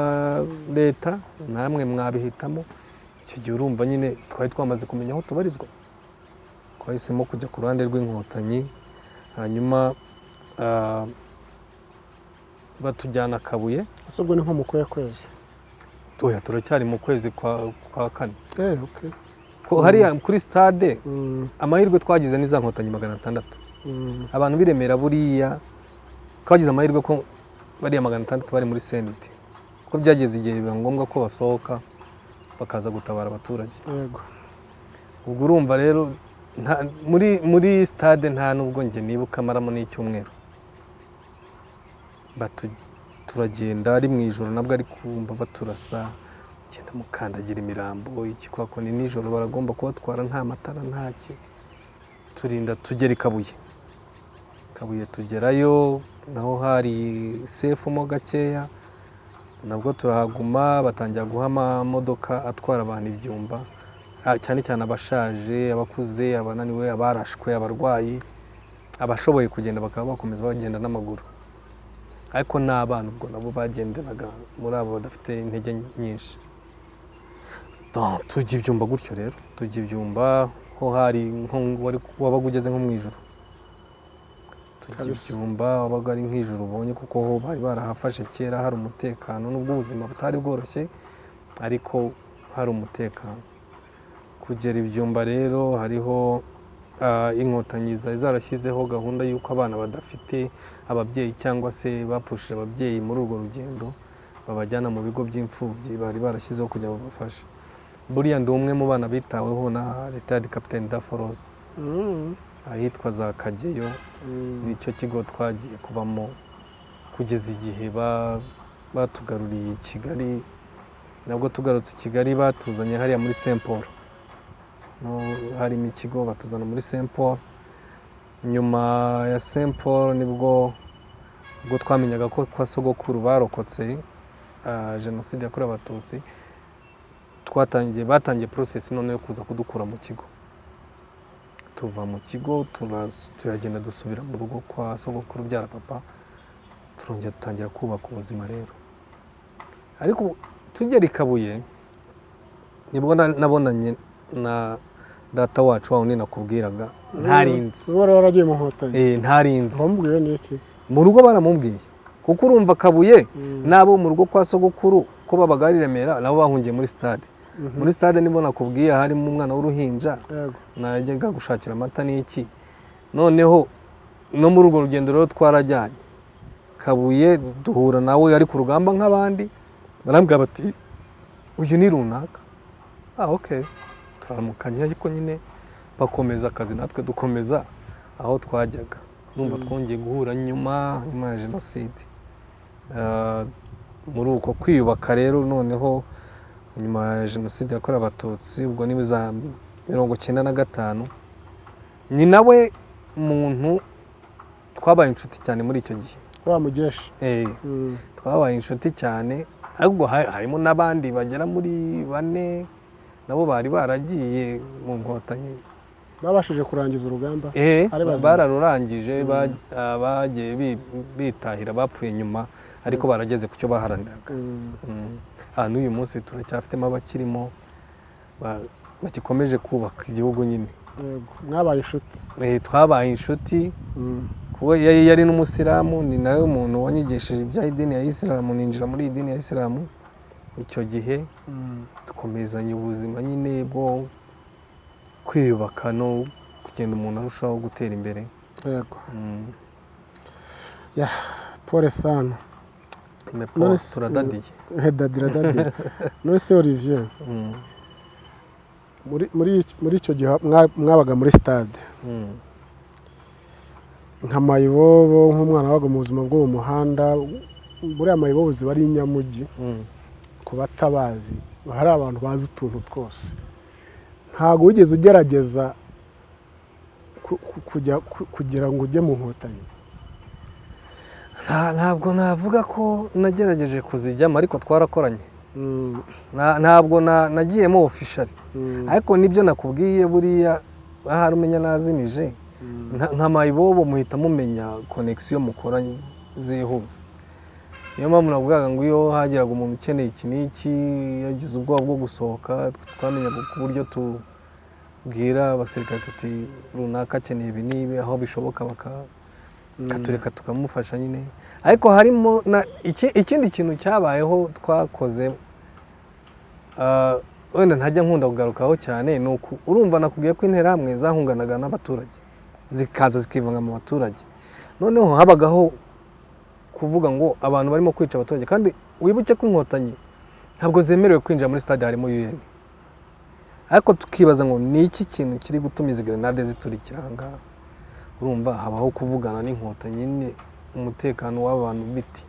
leta namwe mwabihitamo." Icyo gihe urumva nyine twari twamaze kumenya aho tubarizwa, twahisemo kujya ku ruhande rw'inkotanyi. Hanyuma batujyana Kabuye. Ese ubwo ni nko mu kuhe kwezi? Oya, turacyari mu kwezi kwa kane. Okay. Ko hariya kuri stade, amahirwe twagize ni za nkotanyi 600. Abantu b'i Remera buriya twagize amahirwe ko bariya 600 bari muri CND, kuko byageze igihe biba ngombwa ko basohoka bakaza gutabara abaturage. Ubwo urumva rero muri stade nta nubwo njye nibuka maramo n'icyumweru. Turagenda ari mu ijoro, nabwo ari kumva baturasa, genda mukandagira imirambo iki, kwa ko ni nijoro, baragomba kubatwara nta matara ntaki. Turinda tugera i Kabuye. Kabuye tugerayo naho hari safe mo gakeya, nabwo turahaguma. Batangira guha amamodoka atwara abantu ibyumba, cyane cyane abashaje, abakuze, abananiwe, abarashwe, abarwayi. Abashoboye kugenda bakaba bakomeza bagenda n'amaguru, ariko n'abana ubwo nabo bagenderaga muri abo badafite intege nyinshi. Donc, tujya ibyumba gutyo rero, tujya ibyumba ho hari nko wabaga ugeze nko mu ijoro. Tujya ibyumba wabaga ari nk'ijoro ubonye, kuko ho bari barahafashe kera, hari umutekano, nubwo ubuzima butari bworoshye ariko hari umutekano. Kugera ibyumba rero hariho inkotanyi zari zarashyizeho gahunda y'uko abana badafite ababyeyi cyangwa se bapfushije ababyeyi muri urwo rugendo babajyana mu bigo by'imfubyi bari barashyizeho kugira ngo babafashe. Buriya ndi umwe mu bana bitaweho na retired Captain Daforoza. Ahitwa za Kageyo. Nicyo kigo twagiye kubamo kugeza igihe batugaruriye i Kigali. Nabwo tugarutse i Kigali, batuzanye hariya muri Saint Paul. No, harimo ikigo, batuzana muri Saint Paul. Nyuma ya Saint Paul nibwo ubwo twamenyaga ko kwa sogokuru barokotse jenoside yakorewe Abatutsi. Batangiye process noneho yo kuza kudukura mu kigo. Tuva mu kigo, turagenda, dusubira mu rugo kwa sogokuru ubyara papa, turongera dutangira kubaka ubuzima rero. Ariko tugera i Kabuye nibwo nabonanye na data wacu, wa wundi nakubwiraga ntarinzi. Uba waragiye mu Nkotanyi? Eh, ntarinzi. Wamubwiye n'iki? Mu rugo baramubwiye, kuko urumva Kabuye n'abo mu rugo kwa sogokuru ko babaga ari i Remera, nabo bahungiye muri stade. Muri stade nibwo nakubwiye harimo umwana w'uruhinja najyaga gushakira amata n'iki. Noneho no muri urwo rugendo rero twarajyanye Kabuye, duhura nawe ari ku rugamba nk'abandi, barambwira bati: "Uyu ni runaka." Ah, ok, turaramukanya, ariko nyine bakomeza akazi, natwe dukomeza aho twajyaga. Numva twongeye guhura nyuma ya jenoside. Muri uko kwiyubaka rero, noneho nyuma ya jenoside yakorewe Abatutsi, ubwo ni za 95, ni nawe muntu twabaye inshuti cyane muri icyo gihe. Wa Mugeshi? Eh, twabaye inshuti cyane, ariko harimo n'abandi bagera muri bane nabo bari baragiye mu Nkotanyi. Babashije kurangiza urugamba? Eh, Ari bazima? Bararurangije, bagiye bitahira, bapfuye nyuma ariko barageze ku cyo baharaniraga. N'uyu munsi turacyafitemo abakirimo bagikomeje kubaka igihugu nyine. Yego. Mwabaye inshuti? Eh, twabaye inshuti kuko yari n'umusilamu, ni nawe muntu wanyigishije ibya idini ya Isilamu, ninjira muri iyi dini ya Isilamu icyo gihe. Dukomezanya ubuzima nyine bwo kwiyubaka no kugenda umuntu arushaho gutera imbere. Ya, pole sana. Mepo. None Turadadiye. Dadira dadira. None se Olivier, muri icyo gihe mwabaga muri stade, nka mayibobo, nk'umwana wabaga mu buzima bwo mu muhanda, buriya mayibobo ziba ari inyamujyi, ku batabazi hari abantu bazi utuntu twose, ntabwo wigeze ugerageza kujya kugira ngo ujye mu Nkotanyi? Ntabwo navuga ko nagerageje kuzijyamo, ariko twarakoranye. Ntabwo nagiyemo officially, ariko nibyo nakubwiye, buriya ahari umenya nazimije. Nka mayibobo muhita mumenya connexion mukora zihuse. Niyo mpamvu navugaga ngo iyo hageraga umuntu ukeneye iki n'iki, yagize ubwoba bwo gusohoka, twamenyaga ku buryo tubwira abasirikare tuti: "Runaka akeneye ibi n'ibi", aho bishoboka bakatureka tukamufasha nyine. Ariko harimo na ikindi kintu cyabayeho twakoze, wenda ntajya nkunda kugarukaho cyane, ni uku: urumva nakubwiye ko Interahamwe zahunganaga n'abaturage, zikaza zikivanga mu baturage. Noneho habagaho kuvuga ngo abantu barimo kwica abaturage, kandi wibuke ko Inkotanyi ntabwo zemerewe kwinjira muri stade harimo UN. Ariko tukibaza ngo ni iki kintu kiri gutuma izi grenade ziturikira aha ngaha? Urumva habaho kuvugana n'Inkotanyi nyine, umutekano w'abantu biti,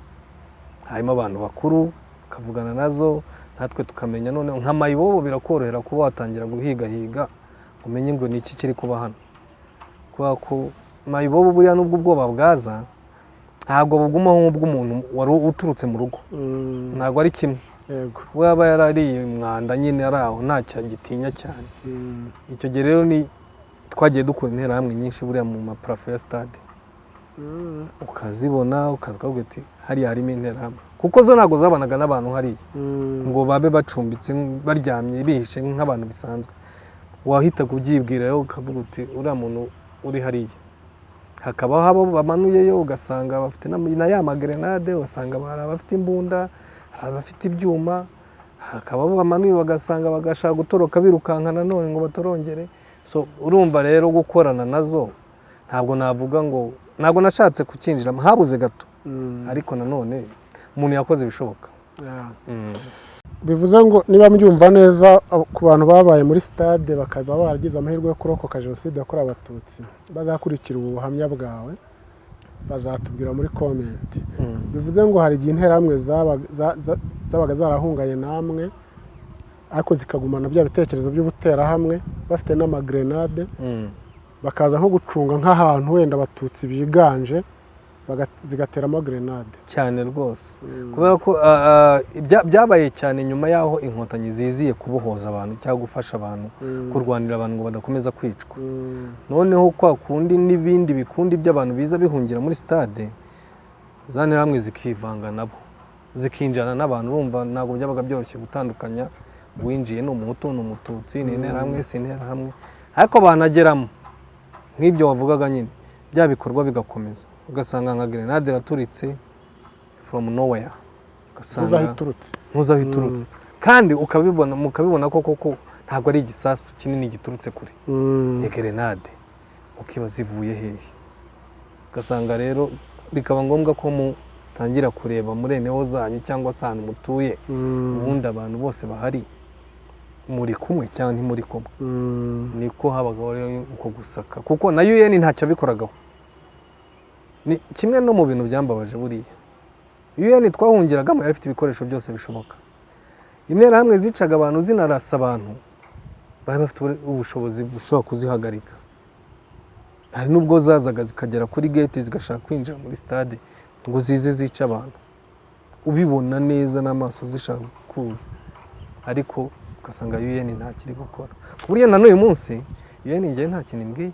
harimo abantu bakuru, tukavugana nazo, natwe tukamenya. Noneho nka mayibobo birakorohera kuba watangira guhigahiga, umenye ngo ni iki kiri kuba hano, kubera ko mayibobo buriya nubwo ubwoba bwaza, ntabwo bugumaho nk'ubw'umuntu wari uturutse mu rugo. Ntabwo ari kimwe. We aba yarariye umwanda nyine, ari aho ntacyo agitinya cyane. Icyo gihe rero ni twagiye dukura Interahamwe nyinshi buriya mu ma plafond ya stade, ukazibona, ukaza ukavuga uti: "Hariya harimo Interahamwe", kuko zo ntabwo zabanaga n'abantu hariya ngo babe bacumbitse, baryamye, bihishe nk'abantu bisanzwe. Wahitaga ubyibwira rero, ukavuga uti: "Uriya muntu uri hariya." Hakabaho abo bamanuyeyo, ugasanga bafite na ya magrenade, ugasanga hari abafite imbunda, hari abafite ibyuma. Hakaba abo bamanuye bagasanga bagashaka gutoroka birukanka nanone ngo batorongere. So urumva rero gukorana nazo, ntabwo navuga ngo ntabwo nashatse kucyinjiramo, habuze gato, ariko nanone umuntu yakoze ibishoboka. Yeah. Bivuze ngo niba mbyumva neza, ku bantu babaye muri stade bakaba baragize amahirwe yo kurokoka Jenoside yakorewe Abatutsi, bazakurikira ubu buhamya bwawe, bazatubwira muri comment. Bivuze ngo hari igihe Interahamwe zabaga zarahunganye namwe, ariko zikagumana bya bitekerezo by'ubuterahamwe, bafite n'amagrenade, bakaza nko gucunga nk'ahantu wenda Abatutsi biganje, zigateramo grenade. Cyane rwose, kubera ko byabaye cyane nyuma y'aho Inkotanyi ziziye kubohoza abantu cyangwa gufasha abantu, kurwanira abantu ngo badakomeza kwicwa. Noneho kwa kundi n'ibindi bikundi by'abantu biza bihungira muri stade, za Nterahamwe zikivanga nabo, zikinjirana n'abantu. Urumva ntabwo byabaga byoroshye gutandukanya uwinjiye ni Umuhutu, ni Umututsi, ni Interahamwe, si Interahamwe. Ariko banageramo nk'ibyo wavugaga nyine, bya bikorwa bigakomeza, ugasanga nka grenade iraturitse from nowhere, ntuzi aho ugasanga iturutse. Ntuzi aho iturutse, kandi ukabibona, mukabibona ko koko ntabwo ari igisasu kinini giturutse kure, ni grenade, ukibaza ivuye hehe. Ugasanga rero bikaba ngombwa ko mutangira kureba muri eneho zanyu cyangwa se ahantu mutuye, ubundi abantu bose bahari muri kumwe cyangwa ntimuri kumwe. Niko habagaho rero uko gusaka, kuko na UN ntacyo bikoragaho. Ni kimwe no mu bintu byambabaje. Buriya UN twahungiragamo yari ifite ibikoresho byose bishoboka. Interahamwe zicaga abantu, zinarasa abantu, bari bafite ubushobozi bushobora kuzihagarika. Hari n'ubwo zazaga zikagera kuri gate, zigashaka kwinjira muri stade ngo zize zice abantu, ubibona neza n'amaso zishaka kuza, ariko ugasanga UN nta kiri gukora. Ku buryo na n'uyu munsi UN ngewe nta kintu imbwiye.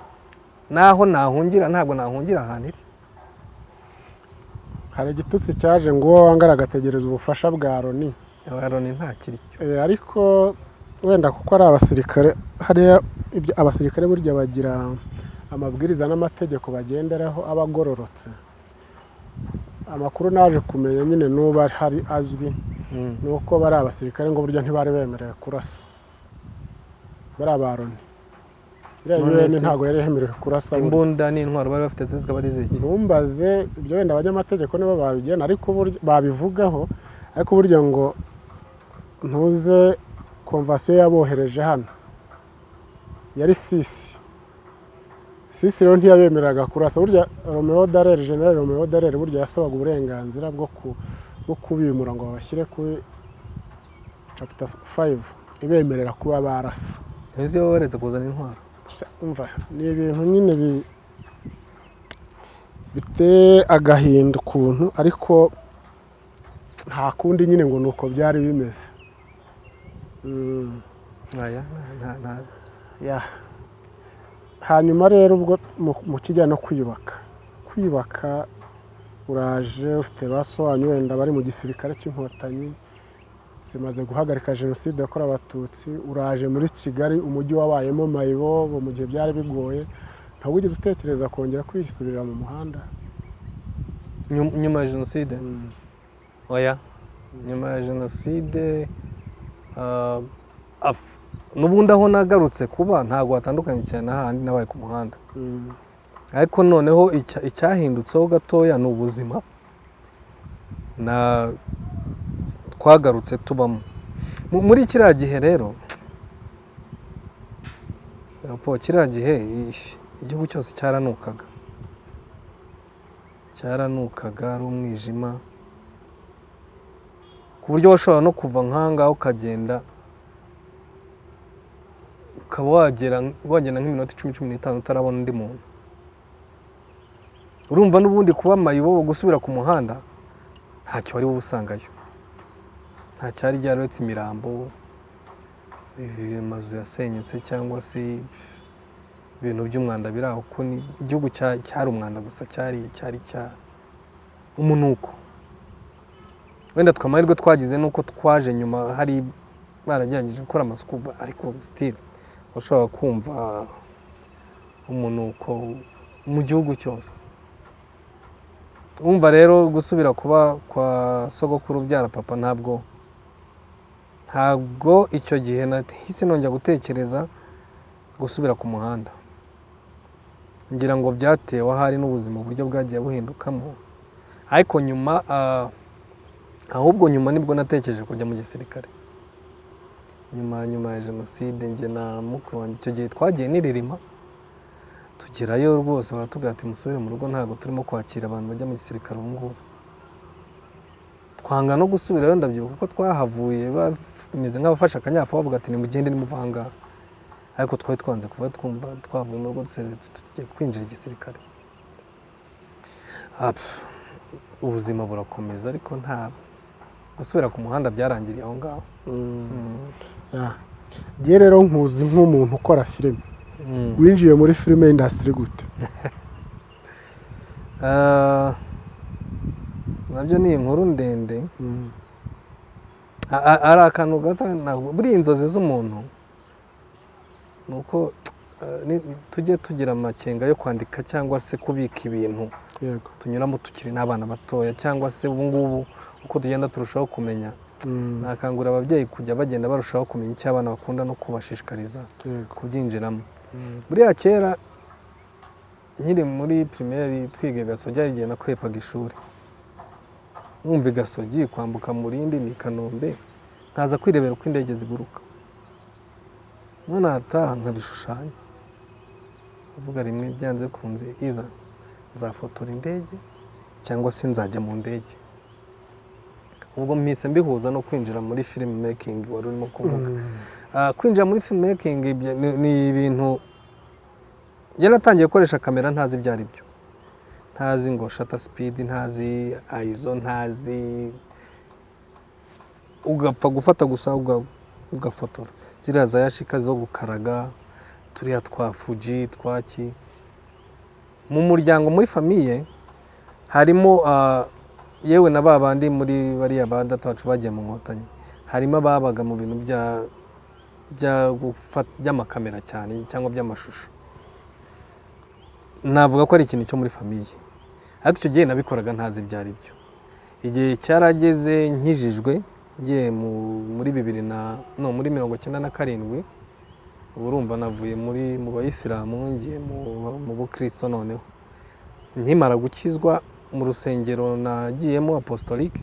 Naho nahungira, ntabwo nahungira ahantu iri. Hari igitutsi cyaje ngo uwo wangara agategereza ubufasha bwa Loni. Loni nta kiri cyo. Ariko wenda kuko ari abasirikare, hariya abasirikare burya bagira amabwiriza n'amategeko bagenderaho aba agororotse. Amakuru naje kumenya nyine n'ubu hari azwi, ni uko bari abasirikare ngo burya ntibari bemerewe kurasa, bari aba Loni. Iriya None UN se ntabwo yari yemerewe kurasa burya. Imbunda n'intwaro bari bafite zikaba ari iziki? Ntumbaze ibyo, wenda abanyamategeko nibo babigena, ariko burya babivugaho. Ariko burya ngo ntuze convention yabohereje hano yari Sisi. Sisi rero ntiyabemereraga kurasa. Burya Romeo Dallaire, General Romeo Dallaire, burya yasabaga uburenganzira bwo kubimura ngo babashyire kuri chapter 5 ibemerera kuba barasa. Ese iyo baretse kuzana intwaro? Umva, ni ibintu nyine biteye agahinda ukuntu, ariko nta kundi nyine, ngo ni uko byari bimeze. Aya nta Ya. Hanyuma rero ubwo mu kijyanye no kwiyubaka, uraje ufite ba so wanyu wenda bari mu gisirikare cy'Inkotanyi zimaze guhagarika Jenoside yakorewe Abatutsi, uraje muri Kigali, umujyi wabayemo mayibobo mu gihe byari bigoye, ntabwo wigeze utekereza kongera kwisubirira mu muhanda? Nyuma ya Jenoside? Oya, nyuma ya Jenoside n'ubundi aho nagarutse kuba ntabwo hatandukanye cyane n'ahandi nabaye ku muhanda. Ariko noneho icyahindutseho gatoya ni ubuzima na twagarutse tubamo. Muri kiriya gihe rero, po kiriya gihe igihugu cyose cyaranukaga, cyaranukaga, ari umwijima, ku buryo washobora no kuva nk'ahangaha ukagenda, ukaba wagenda nk'iminota 10, 15 utarabona undi muntu. Urumva n'ubundi kuba mayibobo, gusubira ku muhanda, ntacyo wari bube usangayo, nta cyari gihari uretse imirambo, amazu yasenyutse cyangwa se ibintu by'umwanda biri aho, kuko ni igihugu cyari umwanda gusa, cyari cya umunuko. Wenda twe amahirwe twagize ni uko twaje nyuma hari baragerageje gukora amasuku, ariko still washobora kumva umunuko mu gihugu cyose. Wumva rero gusubira kuba kwa sogokuru ubyara papa, ntabwo icyo gihe nahise nongera gutekereza gusubira ku muhanda. Ngira ngo byatewe ahari n'ubuzima uburyo bwagiye buhindukamo. Ariko nyuma, ahubwo nyuma nibwo natekereje kujya mu gisirikare. Nyuma ya jenoside, njye na mukuru wanjye icyo gihe twagiye n'iririma, tugerayo rwose baratubwira ati: "Musubire mu rugo, ntabwo turimo kwakira abantu bajya mu gisirikare ubu ngubu." Twanga no gusubirayo. Ndabyibuka ko twahavuye bameze nk'abafashe akanyafu, bavuga ati: "Nimugende, nimuva aha ngaha." Ariko twari twanze kuva, twumva twavuye mu rugo dusezeye, tugiye kwinjira igisirikare. Ah, pf, ubuzima burakomeza, ariko nta gusubira ku muhanda, byarangiriye aho ngaho. Yeah. Njye rero nkuzi nk'umuntu ukora filime. Winjiye muri filime industry gute? Ah, nabyo ni inkuru ndende. Hari akantu gato buriya inzozi z'umuntu ni uko tujye tugira amakenga yo kwandika cyangwa se kubika ibintu tunyuramo tukiri n'abana batoya, cyangwa se ubu ngubu uko tugenda turushaho kumenya. Nakangurira ababyeyi kujya bagenda barushaho kumenya icyo abana bakunda no kubashishikariza kubyinjiramo. Buriya kera nkiri muri primaire twiga i Gasogi, hari igihe nakwepaga ishuri, wumva i Gasogi kwambuka mu rindi ni i Kanombe, nkaza kwirebera uko indege ziguruka, none nataha nkabishushanya, uvuga rimwe byanze bikunze either nzafotora indege cyangwa se nzajya mu ndege. Ubwo mpise mbihuza no kwinjira muri film making wari urimo kuvuga. Kwinjira muri film making ibyo ni ibintu njye natangiye gukoresha kamera ntazi ibyo ari byo, ntazi ngo shutter speed, ntazi ISO, ntazi, ugapfa gufata gusa ugafotora ziriya za Yashica zo gukaraga, turiya twa Fuji twaki. Mu muryango, muri famille, harimo yewe na ba bandi muri bariya ba data wacu bagiye mu Nkotanyi, harimo ababaga mu bintu by'amakamera cyane cyangwa by'amashusho. Navuga ko ari ikintu cyo muri famille, ariko icyo gihe nabikoraga ntazi ibyo ari byo. Igihe cyarageze nkijijwe, ngiye muri bibiri na no muri 97. Ubu urumva navuye mu bayisilamu ngiye mu bukristo. Noneho nkimara gukizwa, mu rusengero nagiyemo apostolique,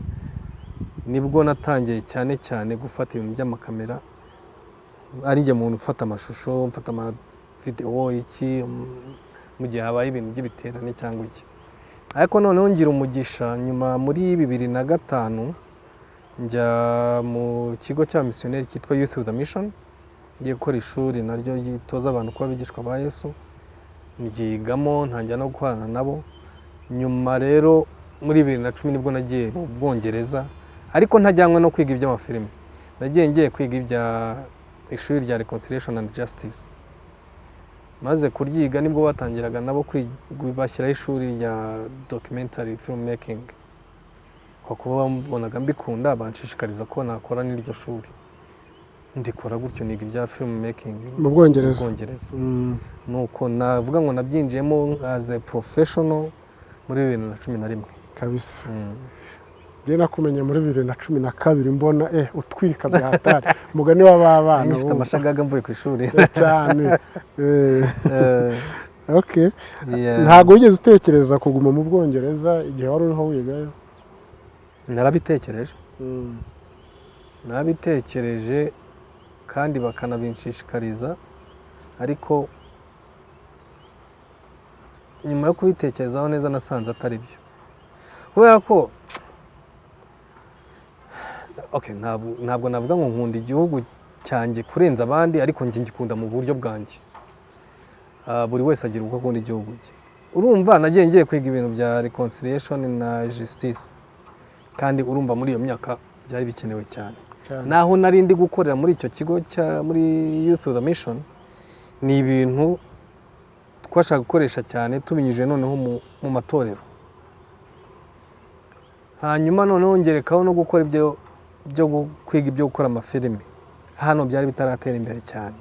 nibwo natangiye cyane cyane gufata ibintu by'amakamera, ari njye muntu ufata amashusho, mfata amavidewo iki, mu gihe habaye ibintu by'ibiterane cyangwa iki. Ariko noneho ngira umugisha, nyuma muri 2005 njya mu kigo cy'abamisiyoneri cyitwa Youth with a Mission, ngiye gukora ishuri naryo ritoza abantu kuba abigishwa ba Yesu. Ryigamo, ntangira no gukorana nabo. Nyuma rero muri 2010 nibwo nagiye mu Bwongereza, ariko ntajyanywe no kwiga iby'amafilime. Nagiye ngiye kwiga ibya ishuri rya Reconciliation and Justice. Maze kuryiga nibwo batangiraga nabo bashyiraho ishuri rya documentary film making. Kwa kuba babonaga mbikunda, banshishikariza ko nakora n'iryo shuri, ndikora gutyo, niga ibya film making. Mu Bwongereza? Mu Bwongereza. Nuko navuga ngo nabyinjiyemo as a professional muri 2011. Kabisa. Njye nakumenye muri 2012, mbona utwika bya hatari, umugani w'abana. Ngifite amashagaga mvuye ku ishuri. Cyane. Okay. Yeah. Ntabwo wigeze utekereza kuguma mu Bwongereza igihe wari uriho wigayo? Narabitekereje, nabitekereje kandi bakanabinshishikariza, ariko nyuma yo kubitekerezaho neza nasanze atari byo, kubera ko okay, ntabwo navuga ngo nkunda igihugu cyanjye kurenza abandi, ariko njye ngikunda mu buryo bwanjye. Buri wese agira uko akunda igihugu cye. Urumva nagiye ngiye kwiga ibintu bya reconciliation na justice, kandi urumva muri iyo myaka byari bikenewe cyane. Cyane. Naho nari ndi gukorera muri icyo kigo cya muri Youth with a Mission, ni ibintu twashaka gukoresha cyane tubinyujije noneho mu matorero. Hanyuma noneho ngerekaho no gukora ibyo byo kwiga ibyo gukora amafilime, hano byari bitaratera imbere cyane.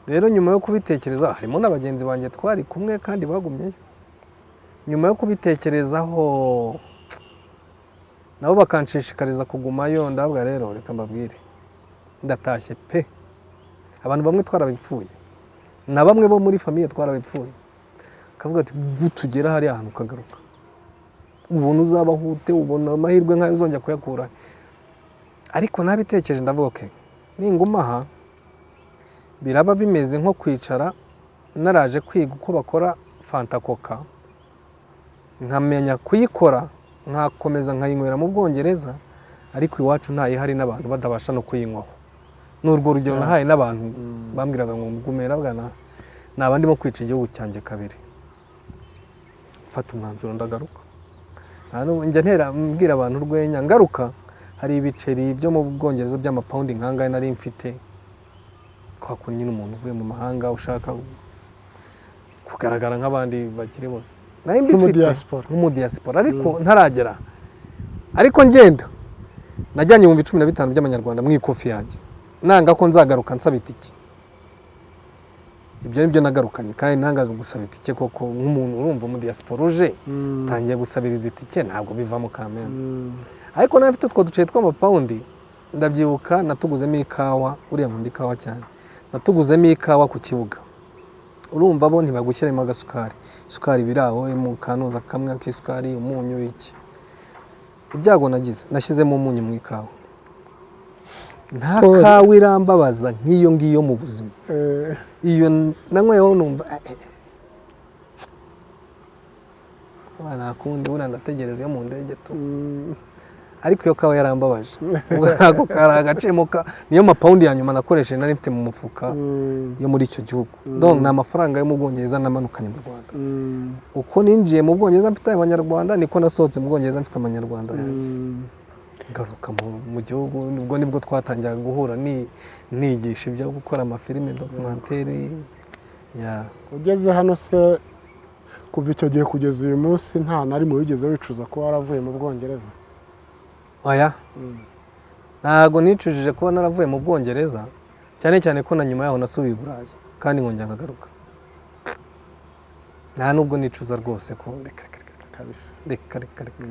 Rero nyuma yo kubitekereza, harimo na bagenzi banjye twari kumwe kandi bagumyeyo, nyuma yo kubitekerezaho nabo bakanshishikariza kugumayo, ndavuga: "Rero reka mbabwire, ndatashye pe." Abantu bamwe twarabipfuye, na bamwe bo muri famille twarabipfuye, kavuga ati: "Tugera hariya hantu ukagaruka, ubona uzabaho ute? Ubona amahirwe nk'ayo uzongera kuyakura?" Ariko nabitekereje, ndavuga: "Okay." Ninguma aha biraba bimeze nko kwicara naraje kwiga uko bakora Fanta Coca, nkamenya kuyikora, nkakomeza nkayinywera mu Bwongereza, ariko iwacu ntayihari n'abantu batabasha no kuyinywaho. Ni urwo rugero nahaye n'abantu bambwiraga ngo ngumera bwana, naba ndimo kwica igihugu cyanjye kabiri. Mfata umwanzuro ndagaruka. Nta n'ubu njya ntera mbwira abantu urwenya ngaruka. Hari ibiceri byo mu Bwongereza by'amapawundi nkangahe nari mfite, kwa kundi nyine umuntu uvuye mu mahanga ushaka kugaragara nk'abandi bakiri bose, nari mbifite. Nk'umudiaspora. Nk'umudiaspora, ariko ntaragera, ariko ngenda najyanye 15,000 by'amanyarwanda mu ikofi yanjye, nanga ko nzagaruka nsaba itike. Ibyo nibyo nagarukanye, kandi nangaga gusaba itike koko nk'umuntu urumva umudiaspora uje utangiye gusabiriza itike, ntabwo bivamo kameme. Ariko nawe mfite utwo duceri tw'amapawundi, ndabyibuka natuguzemo ikawa. Uriya nkunda ikawa cyane. Natuguzemo ikawa ku kibuga. Urumva bo ntibagushyiramo agasukari, isukari biri aho mu kanuza kamwe k'isukari, umunyu, iki. Ibyago nagize, nashyizemo umunyu mu ikawa. Nta Pole. kawa irambabaza nk'iyo ngiyo mu buzima. Iyo nanyweyeho numva nta kundi, buriya ndategereza iyo mu ndege tu. Ariko iyo kawa yarambabaje. Ubwo ako kari agaciro niyo mapawundi ya nyuma nakoresheje nari mfite mu mufuka yo muri icyo gihugu. Donc ni amafaranga yo mu Bwongereza namanukanye mu Rwanda. Uko ninjiye mu Bwongereza mfite abanyarwanda, niko nasohotse mu Bwongereza mfite amanyarwanda yanjye. Ngaruka mu gihugu, ubwo nibwo twatangiraga guhura, nigisha ibyo gukora amafilime documentaire ya. Ugeze hano se, kuva icyo gihe kugeza uyu munsi, nta na rimwe wigeze wicuza kuba waravuye mu Bwongereza? Oya, ntabwo nicujije kuba naravuye mu Bwongereza, cyane cyane ko na nyuma yaho nasubiye i Burayi kandi nkongera nkagaruka. Nta nubwo nicuza rwose ko reka reka reka. Kabisa. Reka reka reka.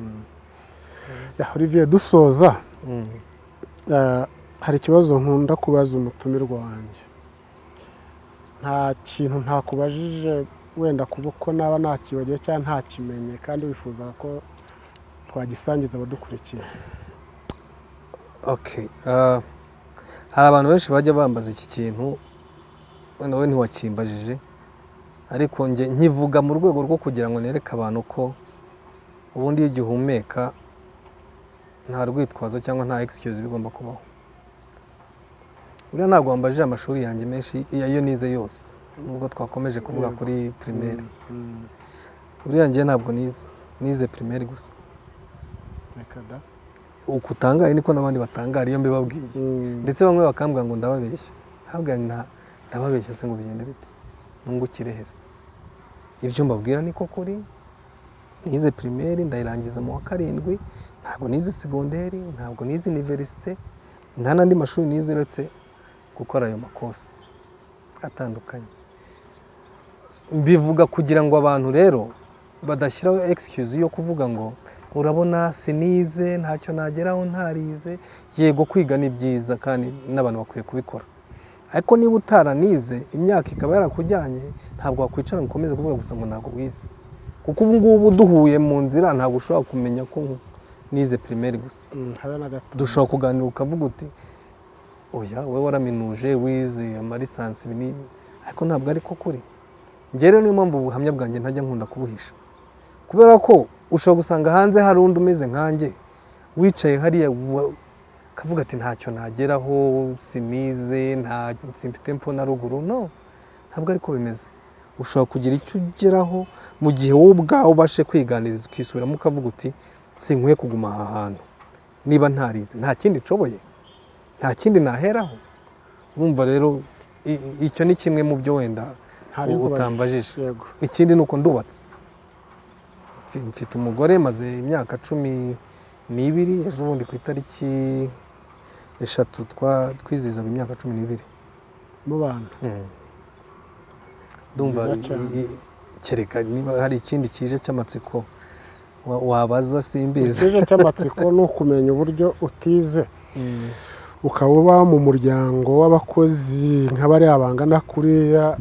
Ya, Olivier, dusoza, hari ikibazo nkunda kubaza umutumirwa wanjye. Nta kintu ntakubajije wenda kuba ko naba nakibagiwe cyangwa ntakimenye kandi wifuza ko twagisangiza abadukurikiye? Okay. Hari abantu benshi bajya bambaza iki kintu, wenda wowe ntiwakimbajije, ariko njye nkivuga mu rwego rwo kugira ngo nereke abantu ko ubundi iyo ugihumeka nta rwitwazo cyangwa nta excuse bigomba kubaho. Buriya ntabwo wambajije amashuri yanjye menshi iyo nize yose, nubwo twakomeje kuvuga kuri primaire. Buriya njye ntabwo nize primaire gusa. Reka da. Uko utangaye niko n'abandi batangara iyo mbibabwiye. Ndetse bamwe bakambwira ngo ndababeshya. Ntabwo ndababeshya se ngo bigende bite, nungukire hese? Ibyo mbabwira niko kuri. Nize primaire ndayirangiza mu wa karindwi. Ntabwo nize segonderi, ntabwo nize université, nta n'andi mashuri nize uretse gukora ayo makosi atandukanye. Mbivuga kugira ngo abantu rero badashyiraho excuse yo kuvuga ngo urabona sinize, ntacyo nageraho ntarize. Yego, kwiga ni byiza kandi n'abantu bakwiye kubikora, ariko niba utaranize, imyaka ikaba yarakujyanye, ntabwo wakwicara ngo ukomeze kuvuga gusa ngo ntabwo wize, kuko ubu ngubu duhuye mu nzira ntabwo ushobora kumenya ko nize primaire gusa. Habe na gato. Dushobora kuganira ukavuga uti oya, wowe waraminuje, wize amalisansi, ibi n'ibi, ariko ntabwo ari ko kuri. Njye rero niyo mpamvu ubuhamya bwanjye ntajya nkunda kubuhisha, kubera ko ushobora gusanga hanze hari undi umeze nkanjye wicaye hariya akavuga ati ntacyo nageraho sinize, nta simfite mpfo na ruguru. No, ntabwo ariko bimeze. Ushobora kugira icyo ugeraho mu gihe wowe ubwawe ubashe kwiganiriza, ukisubiramo, ukavuga uti sinkwiye kuguma aha hantu niba ntarize, nta kindi nshoboye, nta kindi naheraho. Urumva rero icyo ni kimwe mu byo wenda Ntari nkubajije. utambajije. Yego. Ikindi ni uko ndubatse. Mfite umugore, maze imyaka 12. Ejo bundi ku itariki 3 twizihizaga imyaka 12 Mu bana. Ndumva Byiza cyane. Kereka niba hari ikindi kije cy'amatsiko wabaza, simbizi. Ikije cy'amatsiko ni ukumenya uburyo utize ukaba uba mu muryango w'abakozi nka bariya bangana kuriya.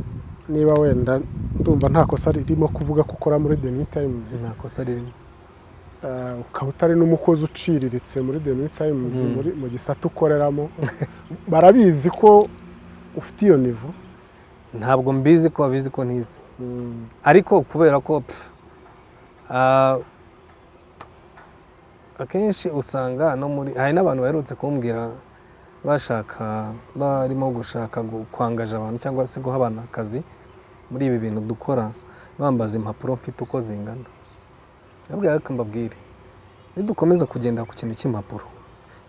Niba wenda ndumva nta kosa ririmo kuvuga ko ukora muri The New Times. Nta kosa ririmo. Ukaba utari n'umukozi uciriritse muri The New Times, mu gisata ukoreramo, barabizi ko ufite iyo niveau? Ntabwo mbizi ko babizi ko ntizi, ariko kubera ko akenshi usanga no muri, hari n'abantu baherutse kumbwira bashaka, barimo gushaka kwangaja abantu cyangwa se guha abantu akazi muri ibi bintu dukora, bambaza impapuro mfite uko zingana. Nabwo reka mbabwire, nidukomeza kugenda ku kintu cy'impapuro,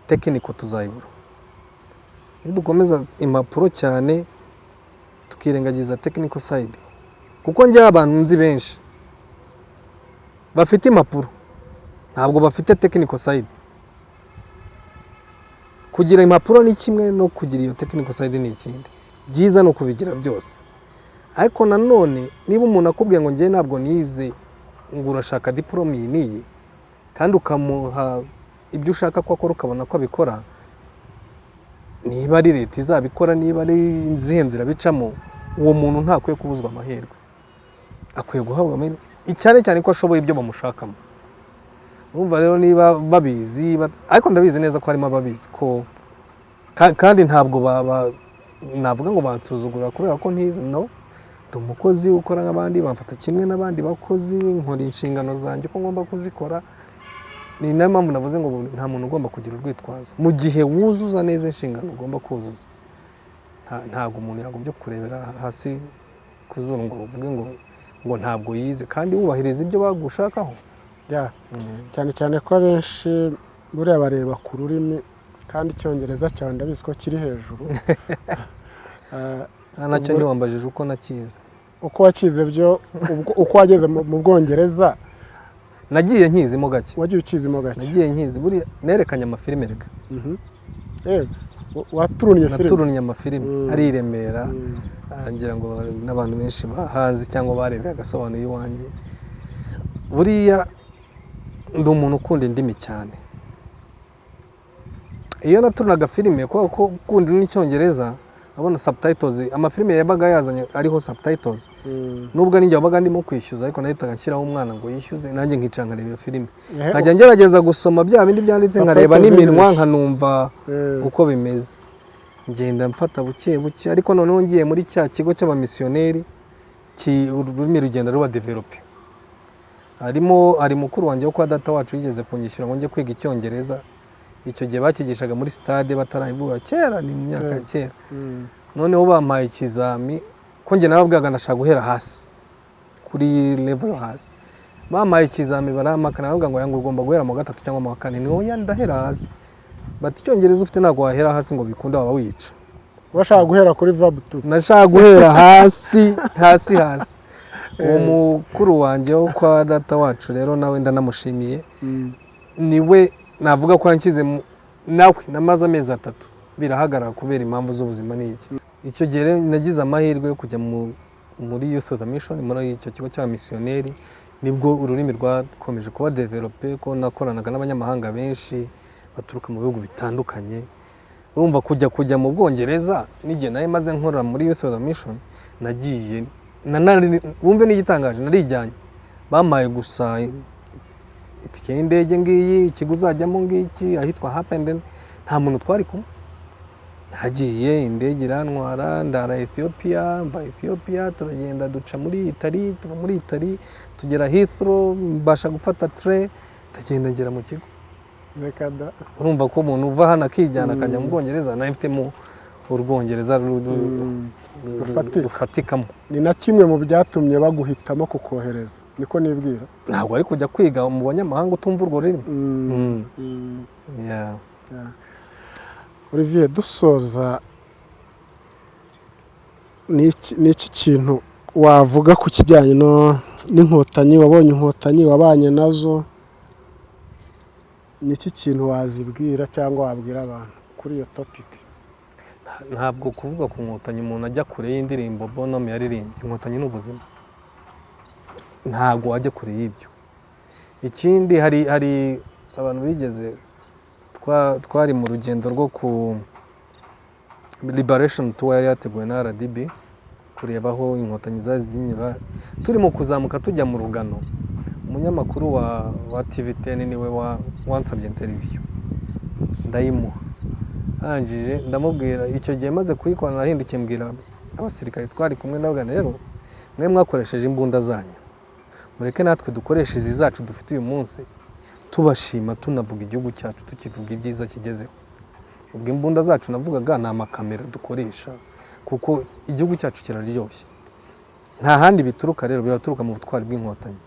technical tuzayibura. Nidukomeza impapuro cyane tukirengagiza technical side, kuko njyewe abantu nzi benshi bafite impapuro ntabwo bafite technical side. Kugira impapuro ni kimwe, no kugira iyo technical side ni ikindi. Byiza ni ukubigira byose. Ariko nanone niba umuntu akubwiye ngo ngewe ntabwo nize, ngo urashaka diporome iyi n'iyi, kandi ukamuha ibyo ushaka ko akora, ukabona ko abikora, niba ari leta izabikora, niba ari izihe nzira bicamo, uwo muntu ntakwiye kubuzwa amahirwe, akwiye guhabwa amahirwe, cyane cyane ko ashoboye ibyo bamushakamo. Urumva rero niba babizi, ariko ndabizi neza ko harimo ababizi ko kandi ntabwo baba navuga ngo bansuzugura kubera ko ntize. No, ndi umukozi ukora nk'abandi, bamfata kimwe n'abandi bakozi, nkora inshingano zanjye uko ngomba kuzikora. Ni nayo mpamvu navuze ngo nta muntu ugomba kugira urwitwazo mu gihe wuzuza neza inshingano ugomba kuzuza. Ntabwo umuntu yagombye kurebera hasi ku zuru ngo uvuge ngo ntabwo yize kandi wubahiriza ibyo bagushakaho. Ya, cyane cyane ko abenshi buriya bareba ku rurimi, kandi Icyongereza cyawe ndabizi ko kiri hejuru. Nta nacyo. Ntiwambajije uko nakize. Uko wakize byo, uko wageze mu Bwongereza? Nagiye nkizimo gake. Wagiye ukizimo gake? Nagiye nkizi. Buriya nerekanye amafilime reka. Waturunnye filime? Naturunnye amafilime ari i Remera. Ngira ngo n'abantu benshi bahazi cyangwa barebeye agasobanuye iwanjye. Buriya ndi umuntu ukunda indimi cyane. Iyo naturunaga filime, kubera ko gukunda n'Icyongereza, abona subtitles, amafilime yabaga yazanye ariho subtitles, nubwo ari njye wabaga ndimo kwishyuza, ariko nahitaga nshyiraho umwana ngo yishyuze, nanjye nkicara nkareba iyo filime, nkajya ngerageza gusoma bya bindi byanditse, nkareba Subtitles n'iminwa, English. nkanumva uko bimeze. Ngenda mfata buke buke, ariko noneho ngiye muri cya kigo cy'abamisiyoneri, ururimi rugenda ruba développé. Harimo, hari mukuru wanjye wo kwa data wacu yigeze kunyishyura ngo njye kwiga Icyongereza. Icyo gihe bakigishaga muri stade batarayibura, kera, ni mu myaka ya kera. Noneho bampaye ikizami, ko njye nababwaga ndashaka guhera hasi kuri level yo hasi. Bampaye ikizami barampakana, baravuga ngo yangu ugomba guhera mu wa gatatu cyangwa mu wa kane. Ni oya, ndahera hasi. Bati Icyongereza ufite ntabwo wahera hasi ngo bikunde, waba wica. Washaka guhera kuri verb to. Nashaka guhera hasi hasi hasi. Uwo mukuru wanjye wo kwa data wacu rero nawe ndanamushimiye, niwe navuga ko yanshyize nawe namaze amezi 3 birahagarara kubera impamvu z'ubuzima n'iki. Icyo gihe rero nagize amahirwe yo kujya muri Youth with a Mission, muri icyo kigo cy'abamisiyoneri, nibwo ururimi rwakomeje kuba développé, ko nakoranaga n'abanyamahanga benshi baturuka mu bihugu bitandukanye. Urumva kujya mu Bwongereza n'igihe nari maze nkora muri Youth with a Mission, nagiye wumve n'igitangaje, narijyanye, bampaye gusa itike y'indege, ngiyi, ikigo uzajyamo ngiki, ahitwa Harpenden. Nta muntu twari kumwe. Nagiye, indege irantwara, ndara Ethiopia, mva Ethiopia turagenda duca muri Italy, tuva muri Italy tugera Heathrow, mbasha gufata train, ndagenda ngera mu kigo. Reka da. Urumva ko umuntu uva hano akijyana akajya mu Bwongereza, nawe mfitemo Urwongereza Rufatika. Rufatikamo. Ni na kimwe mu byatumye baguhitamo kukohereza, niko nibwira. Ntabwo ari kujya kwiga mu banyamahanga utumva urwo rurimi. Yeah. Yeah. Olivier, dusoza, ni iki kintu wavuga ku kijyanye n'Inkotanyi? Wabonye Inkotanyi, wabanye nazo, ni iki kintu wazibwira cyangwa wabwira abantu kuri iyo topic? Ntabwo kuvuga ku Nkotanyi umuntu ajya kure y'indirimbo Bonhomme yaririmbye. Inkotanyi ni ubuzima, ntabwo wajya kure y'ibyo. Ikindi, hari abantu bigeze twari mu rugendo rwo ku liberation tour yari yateguwe na RDB, kureba aho Inkotanyi zari zinyura. Turimo kuzamuka tujya mu rugano, Umunyamakuru wa TV10 niwe wansabye interview, ndayimuha. Arangije ndamubwira, icyo gihe maze kuyikora nahindukiye mbwira abasirikare twari kumwe, ndavuga nti rero mwe mwakoresheje imbunda zanyu, mureke natwe dukoreshe izi zacu dufite uyu munsi, tubashima, tunavuga igihugu cyacu, tukivuga ibyiza kigezeho. Ubwo imbunda zacu navugaga ni amakamera dukoresha, kuko igihugu cyacu kiraryoshye. Nta handi bituruka rero, biraturuka mu butwari bw'Inkotanyi,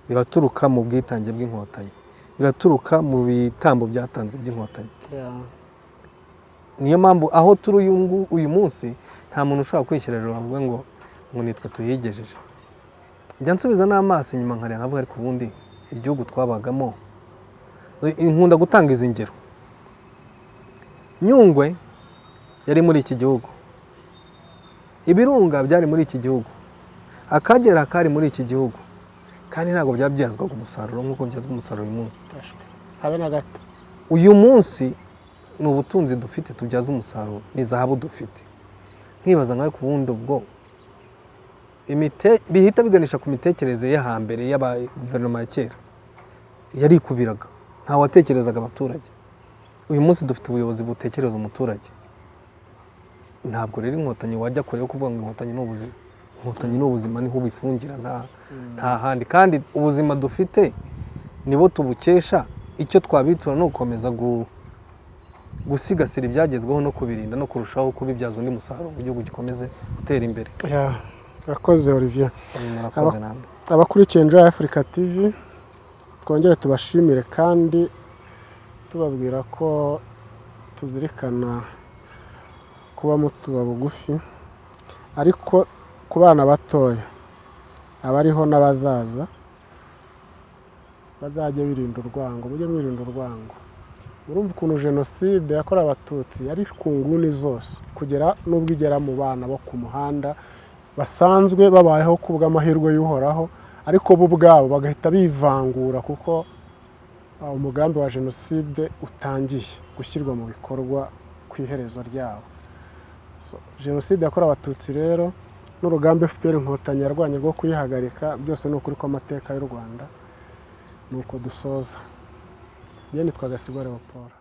biraturuka mu bwitange bw'Inkotanyi, biraturuka mu bitambo byatanzwe by'Inkotanyi. Niyo mpamvu aho turi uyu munsi nta muntu ushobora kwishyira hejuru avuga ngo nitwe tuhigejeje. Njya nsubiza n'amaso inyuma nkareba nkavuga, ariko ubundi igihugu twabagamo, nkunda gutanga izi ngero. Nyungwe yari muri iki gihugu, ibirunga byari muri iki gihugu, Akagera kari muri iki gihugu, kandi ntabwo byabyazwaga umusaruro nk'uko byazwa umusaruro uyu munsi. Habe na gato. Uyu munsi ni ubutunzi dufite tubyaza umusaruro, ni zahabu dufite. Nkibaza nka ariko ubundi ubwo bihita biganisha ku mitekerereze yo hambere y'aba guverinoma ya kera yarikubiraga, nta watekerezaga abaturage. Uyu munsi dufite ubuyobozi butekereza umuturage. Ntabwo rero Inkotanyi wajya kure yo kuvuga ngo Inkotanyi ni ubuzima. Inkotanyi ni ubuzima, niho ubifungira, nta handi. Kandi ubuzima dufite nibo tubukesha. Icyo twabitura ni ugukomeza gusigasira ibyagezweho no kubirinda no kurushaho kubibyaza undi musaruro ngo igihugu gikomeze gutera imbere. Yeah, urakoze Olivier. Murakoze namwe. Abakurikiye Enjoy Africa TV, twongere tubashimire kandi tubabwira ko tuzirikana kuba mutuba bugufi, ariko ku bana batoya abariho n'abazaza bazajya birinda urwango, mujye mwirinda urwango. Murumva ukuntu jenoside yakorewe Abatutsi yari ku nguni zose, kugera n'ubwo igera mu bana bo ku muhanda basanzwe babayeho ku bw'amahirwe y'Uhoraho, ariko bo ubwabo bagahita bivangura kuko umugambi wa jenoside utangiye gushyirwa mu bikorwa ku iherezo ryawo. So, jenoside yakorewe Abatutsi rero n'urugamba FPR Inkotanyi yarwanye rwo kuyihagarika, byose ni ukuri kw'amateka y'u Rwanda. Ni uko dusoza. Njye nitwa Gasigwa Leopold.